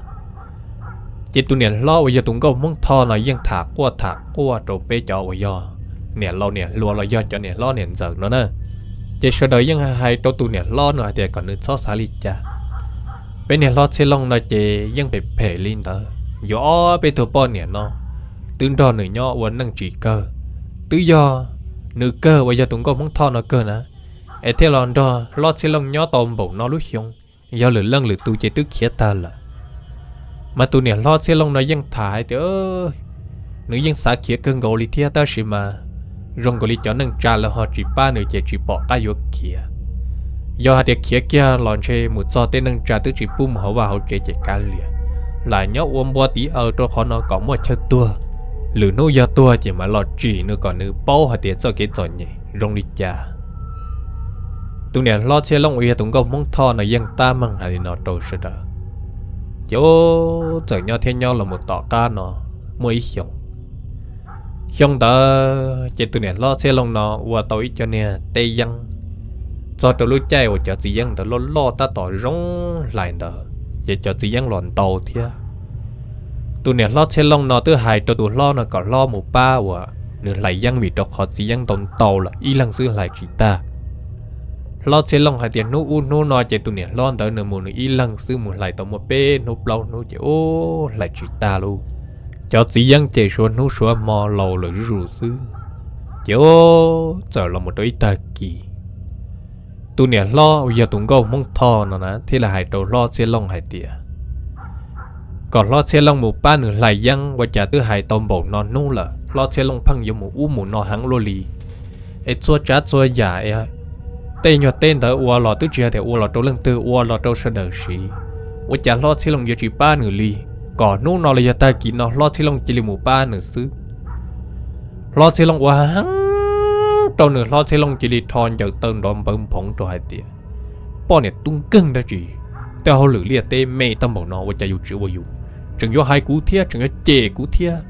Ces tus niam hlob uas yog tus nkauj Hmoob Thoj no yeej tham quaj tham quaj rau peb cov uas yog niam laus niam hluas los yog cov niam hlob niam ntxawm no na. Ces sawv daws yeej hais rau tus niam hlob no hais tias kom nws txhob xav li cas. Peb niag hlob Txhiaj Looj no ces yeej phem phem li ntawd, yuav ob peb tug poj niam no twb nrog nws nyob ua neej tsis kawg, twb yog nws kawg uas yog tus nkauj Hmoob Thoj no kawg na, es thiaj los nrog hlob Txhiaj Looj nyob tau npaum no lub xyoo. Yog lwm leej lwm tus ces twb khiav tag lawm. Mas tus niam hlob Txhiaj Looj no yeej tham hais tias nws yeej xav khiav kawg nkaus li thiab tab sis mas zoo nkaus li cov neej tsa lawv ho tsis pab nws ces tsis pom qab yuav khiav. Yog hais tias khiav kiag los ntshe mus txog tej neej tsa twb tsis pub mus hauv vaj hauv tsev ces kav liam, lam nyob ua npua tiv aws rau qhov no kom muaj chaw tuag. Lwm hnub yog tuag ces mam los tsim nws kom nws paub hais tias txoj kev txom nyem zoo li cas. Tus niam hlob Txhiaj Looj uas yog tus nkauj Hmoob Thoj no yeej tab meeg hais li no rau sawv daws. Ces txawm nyob thiab nyob los mus tom qab no muaj ib xyoos. Xyoo ntawd ces tus niam hlob Txhiaj Looj no ua tau ib co niag teb yeeb. Txog rau lub caij uas cov txiv yeeb ntawd loj loj tab tom zoo hlais ntawd ces cov txiv yeeb los ntau thiab. Tus niam hlob Txhiaj Looj no twb hais rau tus hlob no kom hlob mus pab uas nws hlais yeeb vim rau qhov txiv yeeb ntau ntau lawm ib leeg xwb hlais tsis tag. Hlob Txhiaj Looj hais tias hnub ub hnub no ces tus niam hlob ntawd nws mus nws ib leeg xwb mus hlais tau muaj peb hnub plaub hnub ces ub hlais tsis tag lauj. Cov txiv yeeb ces suav hnub suav hmo laus lawm zuj zus xwb. Ces ub txawm los mus rau ib tag kis, tus niam hlob uas yog tus nkauj Hmoob Thoj no na thiaj li hais rau hlob Txhiaj Looj hais tias kom hlob Txhiaj Looj mus pab nws hlais yeeb, ua cas twb hais tau npaum no hnub lawm hlob Txhiaj Looj pheej yuav mus ub mus no heev luaj li. Es txhua tsav txhua yam, tej nyuag teb ntawd ua los twb tsis hais tias ua los rau leej twg, ua los rau sawv daws siv. Ua cas hlob Txhiaj Looj yuav tsis pab nws li? Kom hnub no los yog tag kis no hlob Txhiaj Looj cia li mus pab nws xwb. Hlob Txhiaj Looj ua heev rau nws, hlob Txhiaj Looj cia li rho ncaws taw nrov npawv nphoov rau hais tias, poj niam tub nkeeg dab tsi, tej hauj lwm liaj teb me tag npaum no ua cas yus tsis ua yus, tseem yuav hais kuv thiab tseem yuav cem kuv thiab.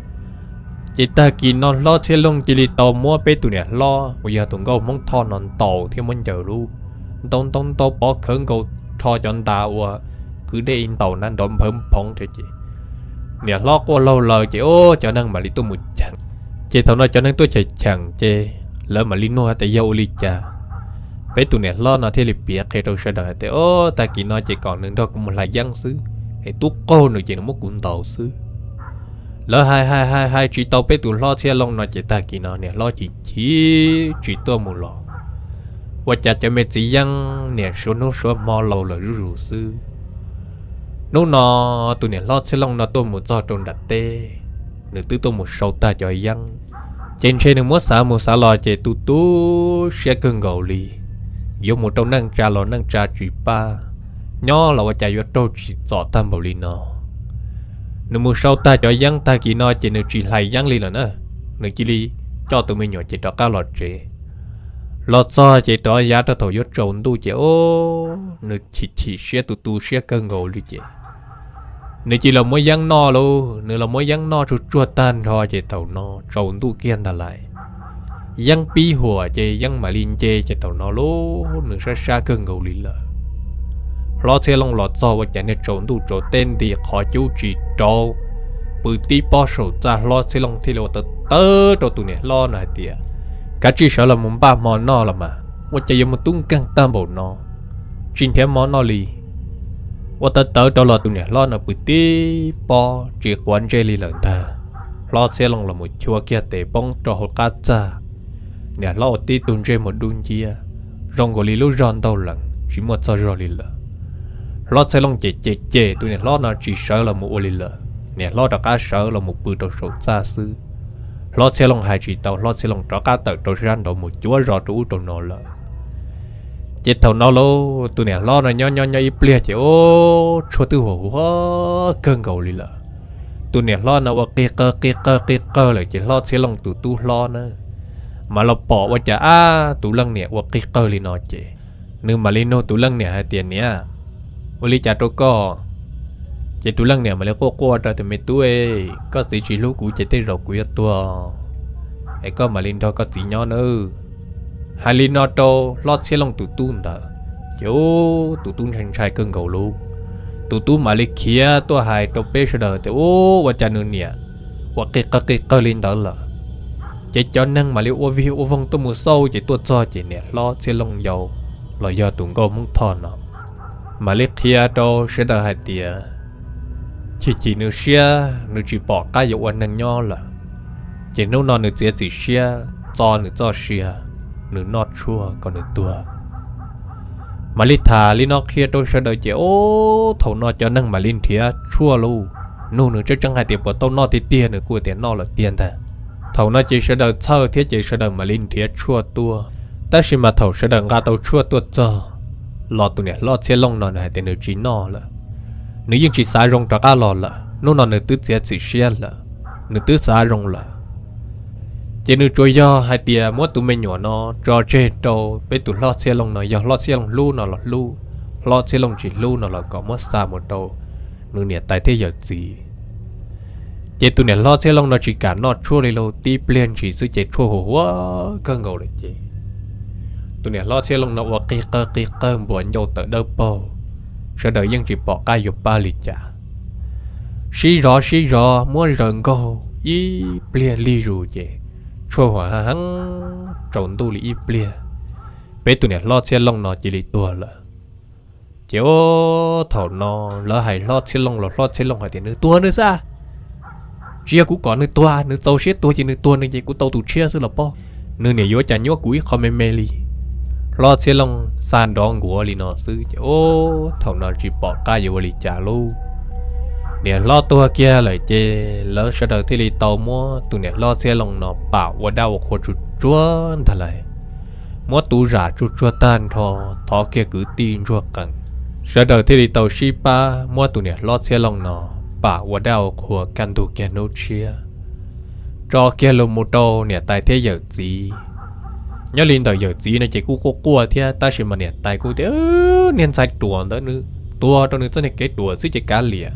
Ces tag kis no hlob Txhiaj Looj cia li tau muab peb tus niam hlob uas yog tus nkauj Hmoob Thoj no ntaus thiab muab ncaws lub, ntau ntau ntau pov khawv nkaus, rho cov nta uas kwv dej ib ntaus na nrov npawv nphoov thiab ces niam hlob quaj laug lawm ces ub cov neeg mam li tuaj mus cheem. Ces thaum no cov neeg tuaj cheem cheem ces lawv mam li nug hais tias yog ua li cas. Peb tus niam hlob no thiaj li piav qhia rau sawv daws hais tias, o, tag kis no ces kom nws nrog kuv mus hlais yeeb xwb, es tub qaug nws ces nws muab kuv ntaus xwb. Lawv hais hais hais hais tsis tau peb tus hlob Txhiaj Looj no ces tag kis no niam hlob chim chim tsis tuaj mus los. Ua cas cov me txiv yeeb niam suav hnub suav hmo laus lawm zuj zus xwb. Hnub no tus niam hlob Txhiaj Looj no tuaj mus txog rau nram teb, nws twb tuaj mus sau tag cov yeeb, ces ntshe nws muab xav mus xav los ces tu tu siab kawg nkaus li. Yuav mus rau neej tsa los neej tsa tsis pab, nyob los ua cas yuav raug tsim txom tag npaum li no. Nws mus sau tag cov yeeb tag kis no ces nws tsis hlais yeeb li lawm na, nws cia li coj tus me nyuam ces rov qab los tsev. Los txog ces rov yav rau thaum yuav tsaus ntuj ces o, nws chim chim siab tu tu siab kawg nkaus li ces nws cia li los muab yeeb noj lauj. Nws los muab yeeb noj tsuag tsuag tag nrho ces thaum no tsaus ntuj kiag ntag lais. Yeeb pib huam ces yeeb mam li nce ces thaum no lauj nws sab sab kawg nkaus li lawm. Hlob Txhiaj Looj los txog ua cas niag tsaus ntuj tsaus teb nti qhov cub tsis rauv, pw tib pob saum txaj, hlob Txhiaj Looj thiaj li ua tawv tawv rau tus niam hlob no hais tias, kav tsij sawv los mus npaj hmo noj los mas, ua cas yuav mus tub nkeeg tag npaum no, tsis nrhiav hmo noj li. Ua tawv tawv rau los tus niam hlob no pw tib pob tsis quav ntsej li lawm ntag. Hlob Txhiaj Looj los mus chua kiag tes poob rau hauv qab txaj. Niam hlob ua tib tug ntsej muag dub nciab, zoo nkaus li lub zog ntaug lees tsis muaj txog zog li lawm. Hlob Txhiaj Looj cem cem cem tus niam hlob no tsis sawv los mus ua li lawm, niam hlob rov qab sawv los mus pw rau saum txaj xwb. Hlob Txhiaj Looj hais tsis tau, hlob Txhiaj Looj rov qab tawm rau sab nraud mus cuav zos rau ub rau no lawm. Ces thaum no lauj tus niam hlob no nyob nyob nyob ib pliag ces ub tshuaj twb huam huam kawg nkaus li lawm. Tus niam hlob no ua qig qawg qig qawg qig qawg lawm ces hlob Txhiaj Looj tus tub hlob na mas los pom ua cas ab tus leej niam ua qig qawg li no ces nws mam li nug tus leej niam hais tias, niam, ua li cas rau koj? Ces tus leej niam mam li quaj quaj rau tias, me tub, koj txiv tsis hlub kuv ces tej zaum kuv yuav tuag, es koj mam li nrog koj txiv nyob nawb. Hais li no rau Hlob Txhiab Looj tus tub ntawd, ces ub tus tub ntshai ntshai kawg nkaus lauj. Tus tub mam li khiav tuaj hais rau peb sawv daws tias ub ua cas nws niam ua qig qawg qig qawg li ntawd lawm. Ces cov neeg mam li ua vig ua voog tuaj mus xauj ces tuaj txog ces niam Hlob Txhiab Looj yau los yog tus nkauj Hmoob Thoj no mam li qhia rau sawv daws hais tias chim chim nws siab, nws tsis pom qab yuav ua neeg nyob lawm, ces hnub no nws txiav txim siab txo nws txoj sia, nws noj tshuaj kom nws tuag. Mam li tham li no qhia rau sawv daws ces ub thaum no cov neeg mam li nrhiav tshuaj lauj. Nug nws tseeb tseeb hais tias puas tau noj tiag tiag, nws kuj tias noj lawm tiag ntag. Thaum no ces sawv daws txhawj thiab ces sawv daws mam li nrhiav tshuaj tuaj. Tab sis mas thaum sawv daws nqa tau tshuaj tuaj txog los tus niam Hlob Txhiab Looj no nws hais tias nws tsis noj lawm, nws yeej tsis xav zoo rov qab los lawm, hnub no nws twb txiav txim siab lawm, nws twb xav zoo lawm. Ces nws tsuas yog hais tias muab tus me nyuam no tso tseg rau peb tus Hlob Txhiab Looj no, yog Hlob Txhiab Looj hlub no los hlub, Hlob Txhiab Looj tsis hlub no los kom muab xa mus rau nws niam tais thiab yawm txiv. Ces tus niam Hlob Txhiab Looj no tsis kam noj tshuaj li lauj, tib pliag ntshis xwb ces tshuaj huv huav kawg nkaus lawm ces tus niam Hlob Txhiab Looj no ua qig qawg qig qawg npuas ncauj tawm dawb paug, sawv daws yeej tsis pom qab yuav pab li cas. Sib zov sib zov muab zaws nkaug ib pliag lig zus ces tshuaj huv heev, tsaus ntuj li ib pliag, peb tus niam Hlob Txhiab Looj no cia li tuag lawm. Ces ub thaum no lawv hais Hlob Txhiab Looj los Hlob Txhiab Looj hais tias nws tuag nws xwb, tsis yog kuv kom nws tuag, nws txaus siab tuag ces nws tuag nws ces kuv tau tus tshiab xwb los pob, nws niam yuav cas nyuab kuv ib qho me me li. Hlob Txhiab Looj xa nrov nkuav li no xwb ces ub thaum no tsis pom qab yuav ua li cas lauj. Niam hlob tuag kiag lawm ces lawv sawv daws thiaj li tau muab tus niam Hlob Txhiab Looj no pam ua dab ua qhua tsuag tsuag ntag lauj. Muab tu zam tsuag tsuag tag nrho, thov kiag kwv tij ntsuag qees, sawv daws thiaj li tau sib pab muab tus niam Hlob Txhiab Looj no pam ua dab ua qhua kaj ntug kiag hnub tshiab, tso kiag los mus rau niam tais thiab yawm txiv. Nyob li ntawm yawm txiv no ces kuj quaj quaj thiab, tab sis mas niam tais kuj tias niag ntxhais ruam ntawd nws tuag rau nws txoj niag kev ruam xwb ces kav liam.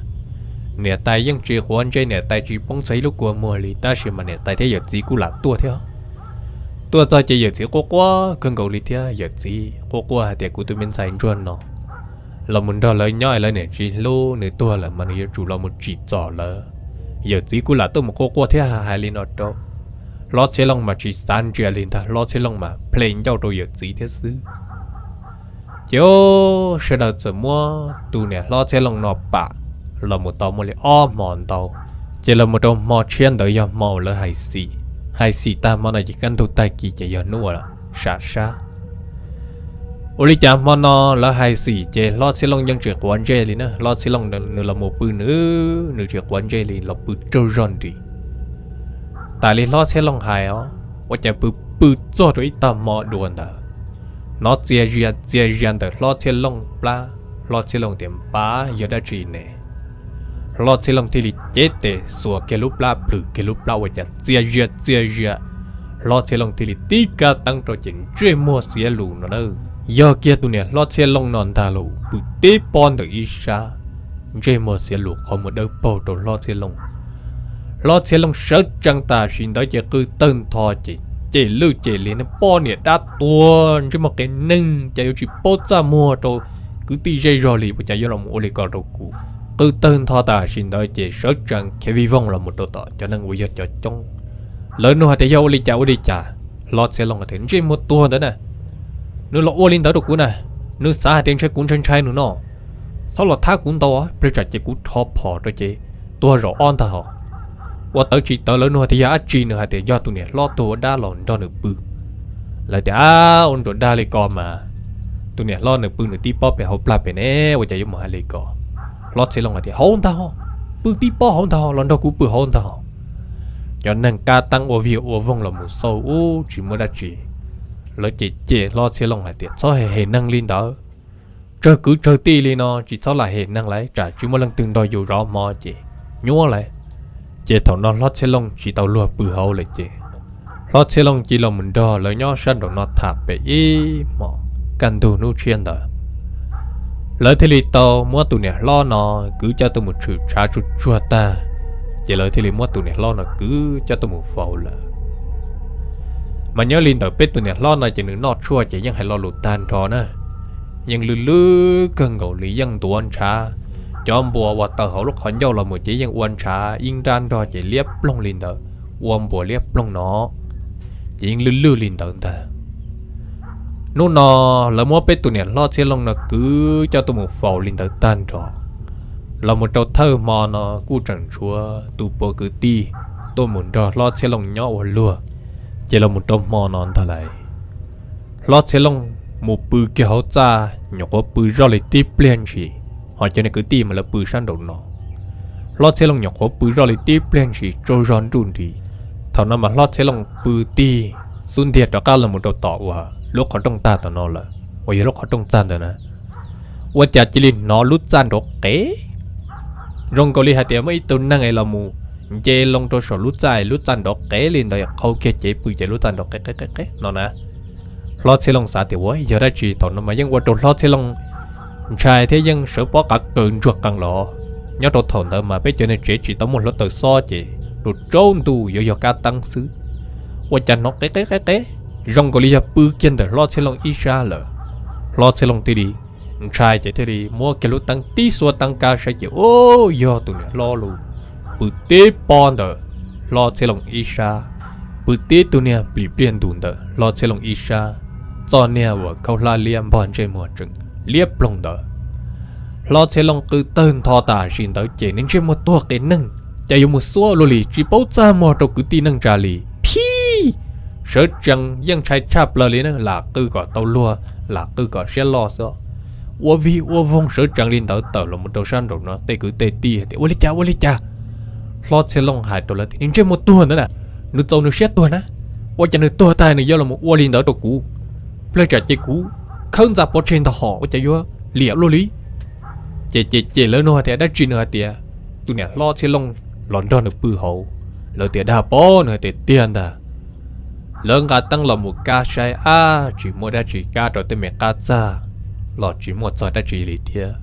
Niam tais yeej tsis quav ntsej, niam tais tsis poob txog ib lub kua muag li, tab sis mas niam tais thiab yawm txiv kuj lam tuaj thiab. Tuaj txog ces yawm txiv quaj quaj kawg nkaus li thiab, yawm txiv quaj quaj hais tias kuv tus me ntxhais ntsuag no los mus nrog lawv nyob es lawv niam tsis hlub, nws tuag lawm mas nws yuav tsum los mus tsim txom lawv. Yawm txiv kuj lam tuaj mus quaj quaj thiab hais li no rau. Hlob Txhiab Looj mas tsis xav ntsia li ntag, Hlob Txhiab Looj mas ple ncauj rau yawm txiv thiab xwb. Ces sawv daws txawm muab tus niam Hlob Txhiab Looj no pam los mus tau muaj li ob hmo ntau. Ces los mus rau hmo tshiab ntawd yog hmo uas lawv hais xim. Hais xim tag hmo no ces kaj ntug tag kis ces yog hnub uas sam sab. Ua li cas hmo no lawv hais xim ces Hlob Txhiab Looj yeej tsis quav ntsej li na, Hlob Txhiab Looj nws los mus pw nws, nws tsis quav ntsej li, los pw tsaug zog nrim. Tas li Hlob Txhiab Looj hais os, ua cas pw pw txog rau ib tag hmo dua ntawd, hnov txias zias txias zias ntawm Hlob Txhiab Looj plab, Hlob Txhiab Looj tias npab yog dab tsi ne. Hlob Txhiab Looj thiaj li cev tes xuas kiag lub plab, plhws kiag lub plab ua cas txias zias txias zias. Hlob Txhiab Looj thiaj li tib kab teeb rau ces ntsej muag xiav lus no na. Yog kiag tus niam Hlob Txhiab Looj no ntag lauj, pw tib pob ntawm ib sab, ntsej muag xiav lus qhov muag dawb paug rau Hlob Txhiab Looj. Hlob Txhiab Looj sawv tsees tam sim ntawd ces qw tawg ntho ces cem lwj cem liam, poj niam dab tuag ntsej muag qias neeg cas yuav tsis paub txaj muag rau kwv tij zej zog li, ua cas yuav los ua li ko rau kuv. Qw tawg ntho tam sim ntawd ces sawv tsees khiav vij voog los mus rau tom cov neeg uas yog cov coob. Lawv nug hais tias yog ua li cas ua li cas, Hlob Txhiab Looj tias ntsej muag tuag ntawd na, nws los ua li ntawd rau kuv na, nws xav hais tias ntshe kuv ntshai ntshai nws no, txhob los thab kuv ntau, pliag tsam ces kuv rho phom rau ces tuag zaum ob ntag hos. Ua tawv tsis tawv lawv nug tias yog dab tsi, nws hais tias yog tus niam hlob tuag ua dab los nrog nws pw. Lawv tias ab, ua nruas dag li ko mas, tus niam hlob nws pw nws tib pob pem hauv plag pem ne, ua cas yuav mus hais li ko. Hlob Txhiab Looj hais tias hauv ntag hos, pw tib pob hauv ntag hos, los nrog kuv pw hauv ntag hos. Cov neeg kab teeb ua vig ua voog los mus xauj ub tsis muaj dab tsi, lawv cem cem Hlob Txhiab Looj hais tias txhob hem hem neeg li ntawd, tsawg kwv tsawg tij li no tsis txhob lam hem neeg lawm, tsam tsis muaj leej twg nrog yus zov hmo ces nyuaj lawm. Ces thaum no Hlob Txhiab Looj tsis tau luag pw hauv lawm ces Hlob Txhiab Looj cia los mus nrog lawv nyob sab nraum no tham pem ib hmos kaj ntug hnub tshiab ntawd. Lawv thiaj li tau muab tus niam hlob no kwv coj tuaj mus tshwm tshav tsuag tsuag tag, ces lawv thiaj li muab tus niam hlob no kwv coj tuaj mus faus lawm. Mas nyob li ntawm peb tus niam hlob no ces nws noj tshuaj ces yeej hais lo lus tag nrho na, yeej lwj lwj kawg nkaus li, yeej ntuav ntshav. Cov npua uas tawm hauv lub qhov ncauj los mus ces yeej ua ntshav ib nrab nrog ces liab ploog li ntawd, ua npuas liab ploog no, ces yeej lwj lwj li ntawd ntag. Hnub no lawv muab peb tus niam hlob Txhiaj Looj no kwv coj tuaj mus faus li ntawd tag nrho. Los mus rau thawj hmo no kuj tseem tshuav tus puav kwv tij tuaj mus nrog hlob Txhiaj Looj nyob ua luag, ces los mus rau hmo no ntag lauj, hlob Txhiaj Looj mus pw kiag hauv txaj, nyuam qhuav pw zoj li tib pliag ntshis, ho cov niag kwv tij mas lawv pw sab nraum no. Hlob Txhiaj Looj nyuam qhuav pw zoj li tib pliag ntshis tsaug zog nruj nris. Thaum no mas hlob Txhiaj Looj pw tig xub ntiag rov qab los mus rau tom uas lub qhov rooj tag tom no lawm, uas yog lub qhov rooj txag ntawd na, ua cas cia li hnov lub txaj nrov qev, zoo nkaus li hais tias muaj ib tug neeg es los mus nce loo rau saum lub txaj, lub txaj nrov qev li ntawd, qhau kiag cev pw ces lub txaj nrov qev qev qev qev no na. Hlob Txhiaj Looj xav tias ua yog dab tsi, thaum no mas yeej ua rau hlob Txhiaj Looj ntshai thiab yeej sawv pob qav qaws ntsuag qees los. Nyob rau thaum ntawd mas peb cov niag tsev tsis tau muaj hluav taws xob ces rau tsaus ntuj yuav yog kab teeb xwb, ua cas hnov qev qev qev qev, zoo nkaus li yog pw kiag ntawm hlob Txhiaj Looj ib sab lawm. Hlob Txhiaj Looj thiaj li ntshai ces thiaj li muab kiag lub teeb tib xuab teeb kab saib ces ua yog tus niam hlob lus pw tib pob ntawm hlob Txhiaj Looj ib sab, pw tib tug niag plis pliaj ntus ntawm hlob Txhiaj Looj ib sab, txoj niag uas khaub hlab liab npog ntsej muag tseem liab ploog ntawd. Hlob Txhiaj Looj qw tawg ntho tam sim ntawd ces nws ntsej muag tuag qe neeg, cas yuav mus xuab luaj li, tsis paub txaj muag rau kwv tij neej tsa li, phij, sawv tsees yeej ntshai tshaj plaws li na, lam qw kom tau luag, lam qw kom siab loj xwb. Ua vij ua voog sawv tsees li ntawd tawm los mus rau sab nraum no, tej kwv tej tij hais tias ua li cas ua li cas. Hlob Txhiaj Looj hais rau lawv tias nws ntsej muag tuag ntawd na, nws txaus nws siab tuag na, ua cas nws tuag tag nws yuav los ua li ntawd rau kuv, plawg tsam ces kuv khawb ntxa pov tseg ntag hos, ua cas yuav liam luaj li. Ces ces ces lawv nug hais tias dab tsi, nws hais tias tus niam hlob Txhiaj Looj los nrog nws pw hauv. Lawv tias dag pob, nws hais tias tiag ntag. Lawv nqa teeb los mus kab saib ab tsis muaj dab tsi kab rau tej me qab txag, los tsis muaj txog dab tsi li thiab.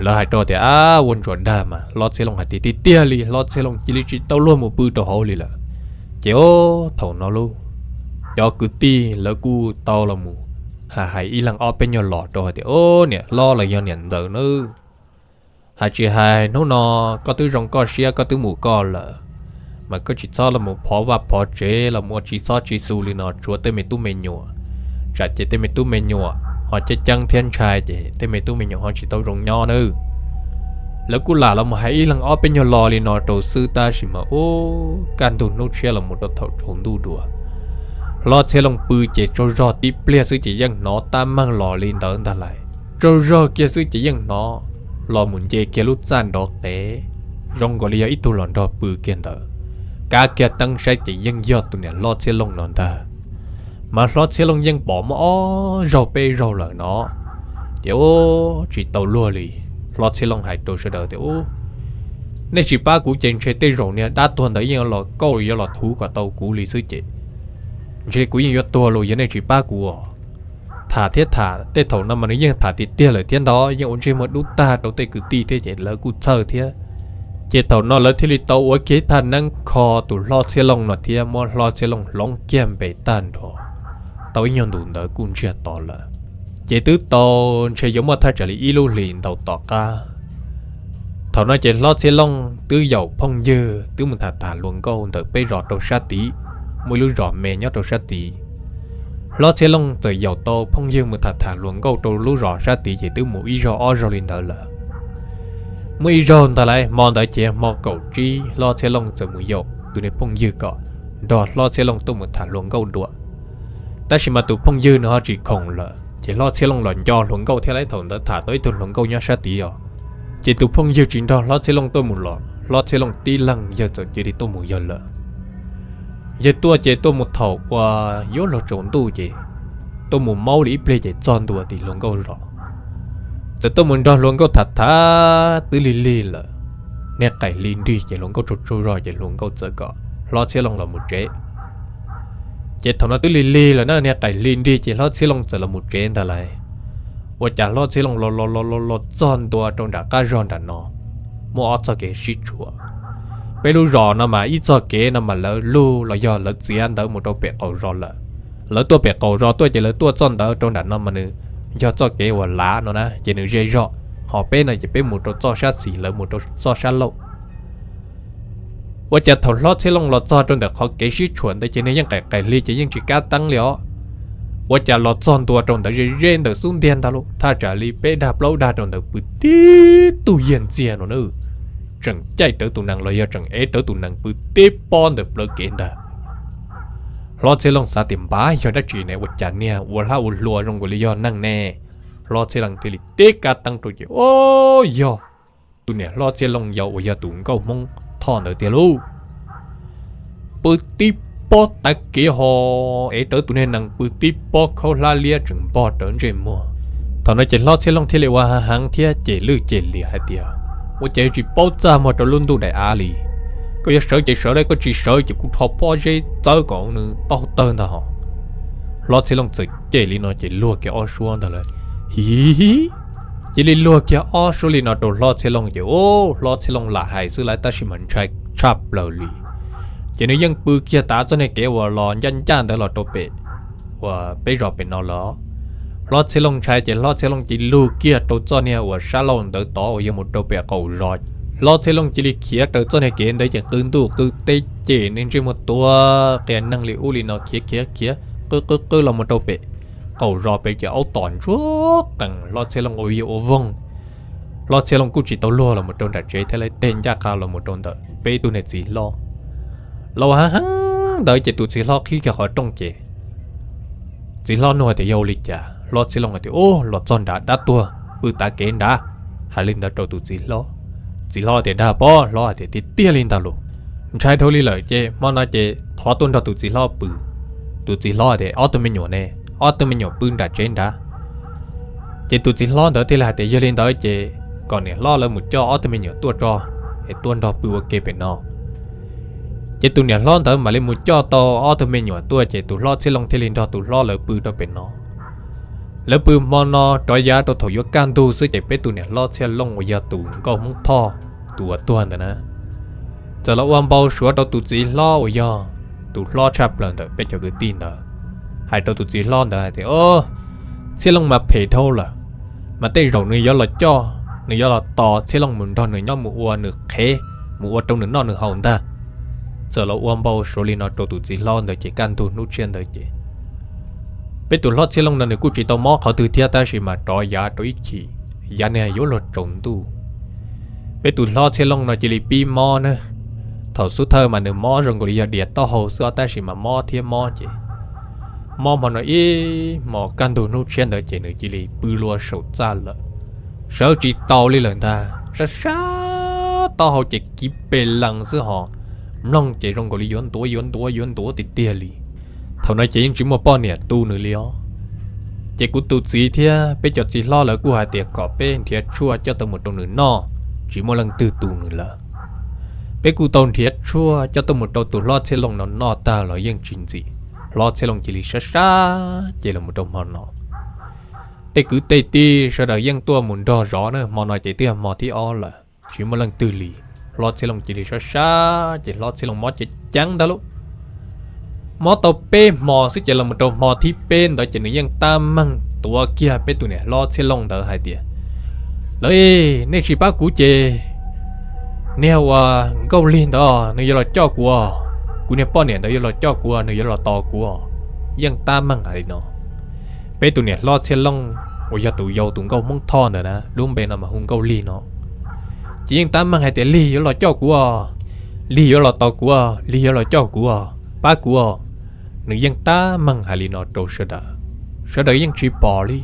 Lawv hais rau tias ab ua ntsuas dag mas, hlob Txhiaj Looj hais tias tiag tiag li, hlob Txhiaj Looj cia li tsis tau luag mus pw rau hauv li lawm. Ces o, thaum no lauj, cov kwv tij lawv kuj tau los mus hais hais ib leeg ob peb nyuag los rau hais tias o, niam hlob los yog niam ntxawm nawb, hais tsis hais hnub no koj twb zoo koj siab koj twb mus koj lawm, mas koj tsis txhob los mus phov vaj phov tsev los mus ua tsis txhob tsis xu li no tshuav tej me tub me nyuam, tsam ces tej me tub me nyuam ho ceeb ceeb thiab ntshai ces tej me tub me nyuam ho tsis tau zoo nyob nawb. Lawv kuj lam los mus hais ib leeg ob peb nyuag lo li no rau xwb tab sis mas ub, kaj ntug hnub tshiab los mus rau thaum tsaus ntuj dua, hlob Txhiaj Looj pw ces tsaug zog tib pliag xwb ces yeej hnov tab meeg los li ntawd ntag lauj. Tsaug zog kiag xwb ces yeej hnov los mus nce kiag lub txaj nrov qev, zoo nkaus li yog ib tug los nrog pw kiag ntawd. Kab kiag teeb saib ces yeej yog tus niam hlob Txhiaj Looj no ntag. Mas hlob Txhiaj Looj yeej pom muaj ob zaug peb zaug lawm no, ces ub, tsis tau luag li. Hlob Txhiaj Looj hais rau sawv daws tias ub, nej tsis pab kuv ces ntshe tej zaum niag dab tuag ntawd yeej los kauj yuav los thuv kom tau kuv li xwb ces ntshe kuv yeej yuav tuag los yog nej tsis pab kuv os. Tham thiab tham, tej thaum no mas nws yeej tham tiag tiag lawm thiab ntag, yeej ua ntsej muag dub tag rau tej kwv tij thiab ces lawv kuj txhawj thiab. Ces thaum no lawv thiaj li tau ua kiag ib thaj neeb kho tus hlob Txhiaj Looj no thiab muab hlob Txhiaj Looj hloov kiag npe tag nrho. Tau ib nyuag ntus ntawd kuj ntsiag to lawm, ces twb tau ntshe yuav muaj thaj tsam li ib lub hlis ntau tom qab. Thaum no ces hlob Txhiaj Looj twb yaum phooj ywg twb mus tham tham hluas nkauj ntawm peb zos rau sab tid, muaj ib lub zos me nyob rau sab tid. Hlob Txhiaj Looj txawm yaum tau phooj ywg mus tham tham hluas nkauj rau lub zos sab tid ces twb mus ib zaug ob zaug li ntawd lawm. Muaj ib zaug ntag lauj, hmo ntawd ces hmo kaum tsib hlob Txhiaj Looj txawm mus yaum tus niag phooj ywg kom nrog hlob Txhiaj Looj tuaj mus tham hluas nkauj dua. Tab sis mas tus phooj ywg nws ho tsis khoom lawm ces hlob Txhiaj Looj los nco hluas nkauj thiab lauj, thaum ntawd tham tau ib tug hluas nkauj nyob sab tid os. Ces tus phooj ywg tsis nrog hlob Txhiaj Looj tuaj mus los hlob Txhiaj Looj tib leeg yawg txawm cia li tuaj mus yawg lawm. Yawg tuaj ces tuaj mus thaum uas yuav luag tsaus ntuj ces tuaj mus maub li ib pliag ces txog ntua tim hluas nkauj zos. Txawm tuaj mus nrog hluas nkauj tham tham twb lig lig lawm, niag qaim hli nrig ces hluas nkauj tsaug tsaug zog ces hluas nkauj txawm kom hlob Txhiaj Looj los mus tsev. Ces thaum no twb lig lig lawm na, niag qaim hli nrig ces hlob Txhiaj Looj txawm los mus tsev ntag lauj. Ua cas hlob Txhiaj Looj los los los los los txog ntua rau nram qab zog nram no, muaj ob txoj kev sib tshuam. Peb lub zos no mas ib txoj kev no mas lawv lug los yog lawv txiav ntawd mus rau pem qaum zos lawm, Lawv tuaj pem qaum zos tuaj ces lawv tuaj txoj ntawd rau nram no mas nws yog txoj kev uas lav no na ces nws ze zog, ho peb no ces peb mus rau txoj sab xis, lawv mus rau txoj sab laug. Ua cas thaum Hlob Txhiaj Looj los txog rau ntawm qhov kev sib tshuam ntawd ces nws yeej qais qais hli ces yeej tsis kab teeb li os. Ua cas los txog ntua rau ntawd ze ze ntawm xub ntiag ntag lauj, thaj tsam li peb dag plaub dag rau ntawd pw tib tug yiag ntxiag no na. Tseem caij rawv tus nees los yog tseem ev rawv tus nees pw tib pob ntawm plawv kev ntag. Hlob Txhiaj Looj xav tias npab yog dab tsi ne, ua cas niag ua hlab ua hlua zoo nkaus li yog neeg ne. Hlob Txhiaj Looj thiaj li tib kab teeb rau ces o, yog tus niam Hlob Txhiaj Looj yau uas yog tus nkauj Hmoob Thoj ntawd tiag lauj. Pw tib pob tav kev ho ev rawv tus niag nees pw tib pob khaub hlab liab tseem npog rawv ntsej muag. Thaum no ces Hlob Txhiaj Looj thiaj li ua heev heev thiab cem lwj cem liam hais tias, ua cas tsis paub txaj muag rau lub ntuj daim av li. Koj yuav sawv ces sawv, koj tsis sawv ces kuv rho pob zeb txawb kom nws tau tawg ntag hos. Hlob Txhiaj Looj txawm cem li no ces luag kiag ob suab ntag lawm. Hi, cia li luag kiag ob suab li no rau Hlob Txhiaj Looj ces o, Hlob Txhiaj Looj lam hais xwb lawm tab sis mas ntshai tshaj plaws li. Ces nws yeej pw kiag tav txoj niag kev uas los ncaj ncaj ntawd los rau pem uas peb zos pem no lawm. Hlob Txhiaj Looj ntshai ces Hlob Txhiaj Looj cia li lug kiag rau txoj niag uas sab laug ntawd tod uas yog mus rau pem qaum zos. Hlob Txhiaj Looj cia li khiav raws txoj niag kev ntawd ces qw ntuj qw teb cem nws ntsej muag tuag qia neeg li ub li no khiav khiav khiav qw qw qw los mus rau pem qaum zos pem ces aub tom ntsuag qees Hlob Txhiaj Looj ua vij ua voog. Hlob Txhiaj Looj kuj tsis tau luag los mus rau nram tsev thiab lawv teg ncaj qha los mus rau ntawm peb tug niag txiv hlob. Los heev heev ntawd ces tus txiv hlob qhib kiag qhov rooj ces txiv hlob nug tias yog ua li cas, Hlob Txhiaj Looj hais tias o, los txog nrad dab tuag pw tav kev nrad. Hais li ntawd rau tus txiv hlob. Txiv hlob tias dag pob, hlob hais tias tiag tiag li ntag lauj, ntshai dhau li lawm ces hmo no ces thov tuaj nrog tus txiv hlob pw. Tus txiv hlob tias ob tug me nyuam ne, ob tug me nyuam pw nram tsev nrad. Ces tus txiv hlob ntawd thiaj li hais tias yog li ntawd ces kom niam hlob lawv mus coj ob tug me nyuam tuaj tso es tuaj nrog pw ua ke pem no. Ces tus niam hlob ntawd mam li mus coj tau ob tug me nyuam tuaj ces tus Hlob Txhiaj Looj thiaj li nrog tus hlob lawv pw rau pem no. Lawv pw hmo no rov yav rau thaum yuav kaj ntug xwb ces peb tus niam Hlob Txhiaj Looj uas yog tus nkauj Hmoob Thoj, tus uas tuag ntawd na, txawm los ua npau suav rau tus txiv hlob uas yog tus hlob tshaj plaws ntawm peb cov kwv tij ntawd, hais rau tus txiv hlob ntawd hais tias o, Txhiaj Looj mas phem dhau lawm, mas tej zaum nws yuav los coj, nws yuav los tos Txhiaj Looj mus nrog nws nyob mus ua nws qhev, mus ua rau nws noj nws haus ntag. Txawm los ua npau suav li no rau tus txiv hlob ntawd ces kaj ntug hnub tshiab ntawd ces peb tus Hlob Txhiaj Looj no nws kuj tsis tau mob qhov twg thiab tab sis mas rov yav rau ib chim, yav niag yuav luag tsaus ntuj. Peb tus Hlob Txhiaj Looj no cia li pib mob na. Thaum xub thawj mas nws mob zoo nkaus li yog dias taub hau xwb os tab sis mas mob thiab mob ces mob hmo no ib hmos kaj ntug hnub tshiab ntawd ces nws cia li pw lua saum txaj lawm, sawv tsis tau li lawm ntag, sab sab taub hau ces kiv pes lees xwb hos, mloog ces zoo nkaus li yuav ntuav yuav ntuav yuav ntuav tiag tiag li. Thaum no ces yeej tsis muaj poj niam tu nws li os. Ces kuv tus txiv thiab peb cov txiv hlob lawv kuj hais tias kom peb nrhiav tshuaj coj tuaj mus rau nws noj, tsis muaj leej twg tu nws lawm. Peb kuj tau nrhiav tshuaj coj tuaj mus rau tus Hlob Txhiaj Looj no noj tag los yeej tsis ntxim, Hlob Txhiaj Looj cia li sab sab ces los mus rau hmo no. Tej kwv tej tij sawv daws yeej tuaj mus nrog zov na, hmo no ces twb yog hmo thib ob lawm, tsis muaj leej twg li. Hlob Txhiaj Looj cia li sab sab ces Hlob Txhiaj Looj mob ceev ceev ntag lauj. Mob tau peb hmo xwb ces los mus rau hmo thib peb ntawd ces nws yeej tab meeg tuav kiag peb tus niam Hlob Txhiaj Looj ntawd hais tias, lawv, nej tsis pab kuv ces niag uas Nkauj Lig ntawd nws yuav los coj kuv os, kuv niag poj niam ntawd yuav los coj kuv os, nws yuav los tos kuv os. Yeej tab meeg hais li no. Peb tus niam Hlob Txhiaj Looj uas yog tus yau tus nkauj Hmoob Thoj ntawd na, lub npe no mas hu Nkauj Lig no, ces yeej tab meeg hais tias Lig yuav los coj kuv os, Lig yuav los tos kuv os, Lig yuav los coj kuv os, pab kuv os. Nws yeej tab meeg hais li no rau sawv daws, sawv daws yeej tsis pom li.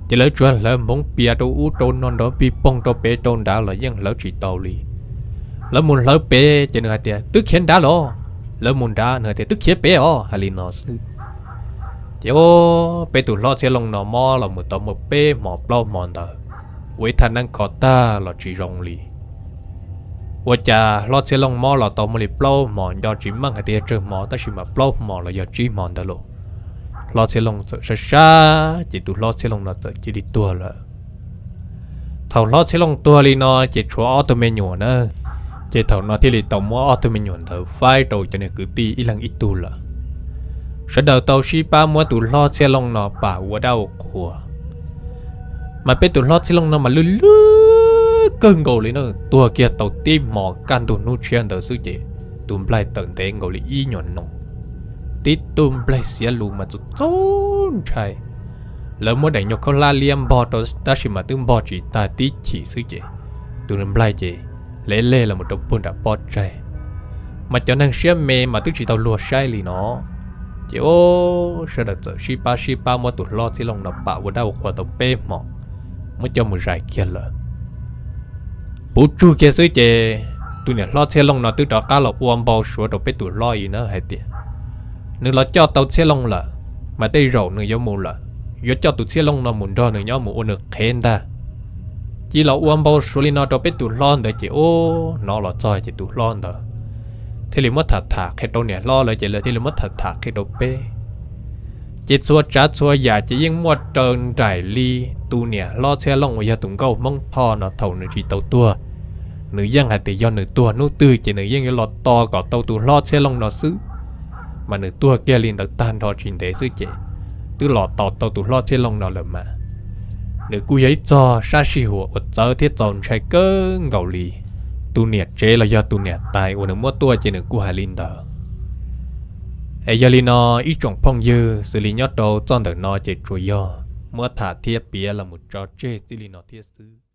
Ces lawv tsuas hlawv hmoov pias rau ub rau no nrov pig poog rau pem rau nrad los yeej hlawv tsis tau li. Lawv mus hlawv pem ces nws hais tias twb khiav nrad los, lawv mus nrad nws hais tias twb khiav pem os, hais li no xwb. Ces peb tus Hlob Txhiaj Looj no mob los mus tau muaj peb hmo plaub hmo ntawd, ua ib thaj neeb kho tag los tsis zoo li. Ua cas Hlob Txhiaj Looj mob los tau muaj li plaub hmo, nco tsis meej hais tias yog tsawg hmo tab sis mas plaub hmo los yog tsib hmo ntawd lauj, Hlob Txhiaj Looj txawm sab sab ces tus Hlob Txhiaj Looj no txawm cia li tuag lawm. Thaum Hlob Txhiaj Looj tuag li no ces tshuav ob tug me nyuam na, ces thaum no thiaj li tau muab ob tug me nyuam ntawd faib rau cov niag kwv tij ib leeg ib tug lawm. Sawv daws tau sib pab muab tus hlob Txhiaj Looj no pam ua dab ua qhua. Mas peb tus hlob Txhiaj Looj no mas lwj lwj kawg nkaus li na, tuag kiag tau tib hmo kaj ntug hnub tshiab ntawd xwb ces tus nplaig tawm ntev nkaus li ib nyuag noo. Tib tug nplaig xiav lus mas txaus txaus ntshai. Lawv muab daim nyuag khaub hlab liab npog rau tab sis mas twb npog tsis tag tib chim xwb ces tus nplaig ces hle leg los rau puag nram pob tsaig. Mas cov neeg siab me mas twb tsis tau luag saib li no. Ces o, sawv daws txawm sib pab sib pab muab tus hlob Txhiaj Looj no pam ua dab ua qhua tau peb hmo, muab coj mus zais kiag lawm. Puv tsug kiag xwb ces tus niam hlob Txhiaj Looj no twb rov qab los ua npau suav rau peb tus hlob li na hais tias nws los coj tau Txhiaj Looj lawm, mas tej zaum nws yuav mus lawm, yuav coj tus Txhiaj Looj no mus nrog nws nyob mus ua nws qhev ntag. Cia los ua npau suav li no rau peb tus hlob ntawd ces o, hnov los txog ces tus hlob ntawd thiaj li muab tham tham qhia rau niam hlob lawv ces lawv thiaj li muab tham tham qhia rau peb. Ces txhua tsav txhua yam ces yeej muaj raws nraim li tus niam hlob Txhiaj Looj uas yog tus nkauj Hmoob Thoj no thaum nws tsis tau tuag, nws yeej hais tias yog nws tuag hnub twg ces nws yeej yuav los tos kom tau tus hlob Txhiaj Looj no xwb. Mas nws tuag kiag li ntawd tag nrho tsis ntev xwb ces twb los tos tau tus hlob Txhiaj Looj no lawm mas nws kuj yog ib txog sab sij huam uas txawv thiab txaus ntshai kawg nkaus li. Tus niam tsev los yog tus niam tais uas nws muab tuaj ces nws kuj hais li ntawd. Es yog li no ib tsoom phooj ywg, xws li nyob rau txoj ntawm no ces tsuas yog muab tham thiab piav los mus tso tseg txij li no thiab xwb.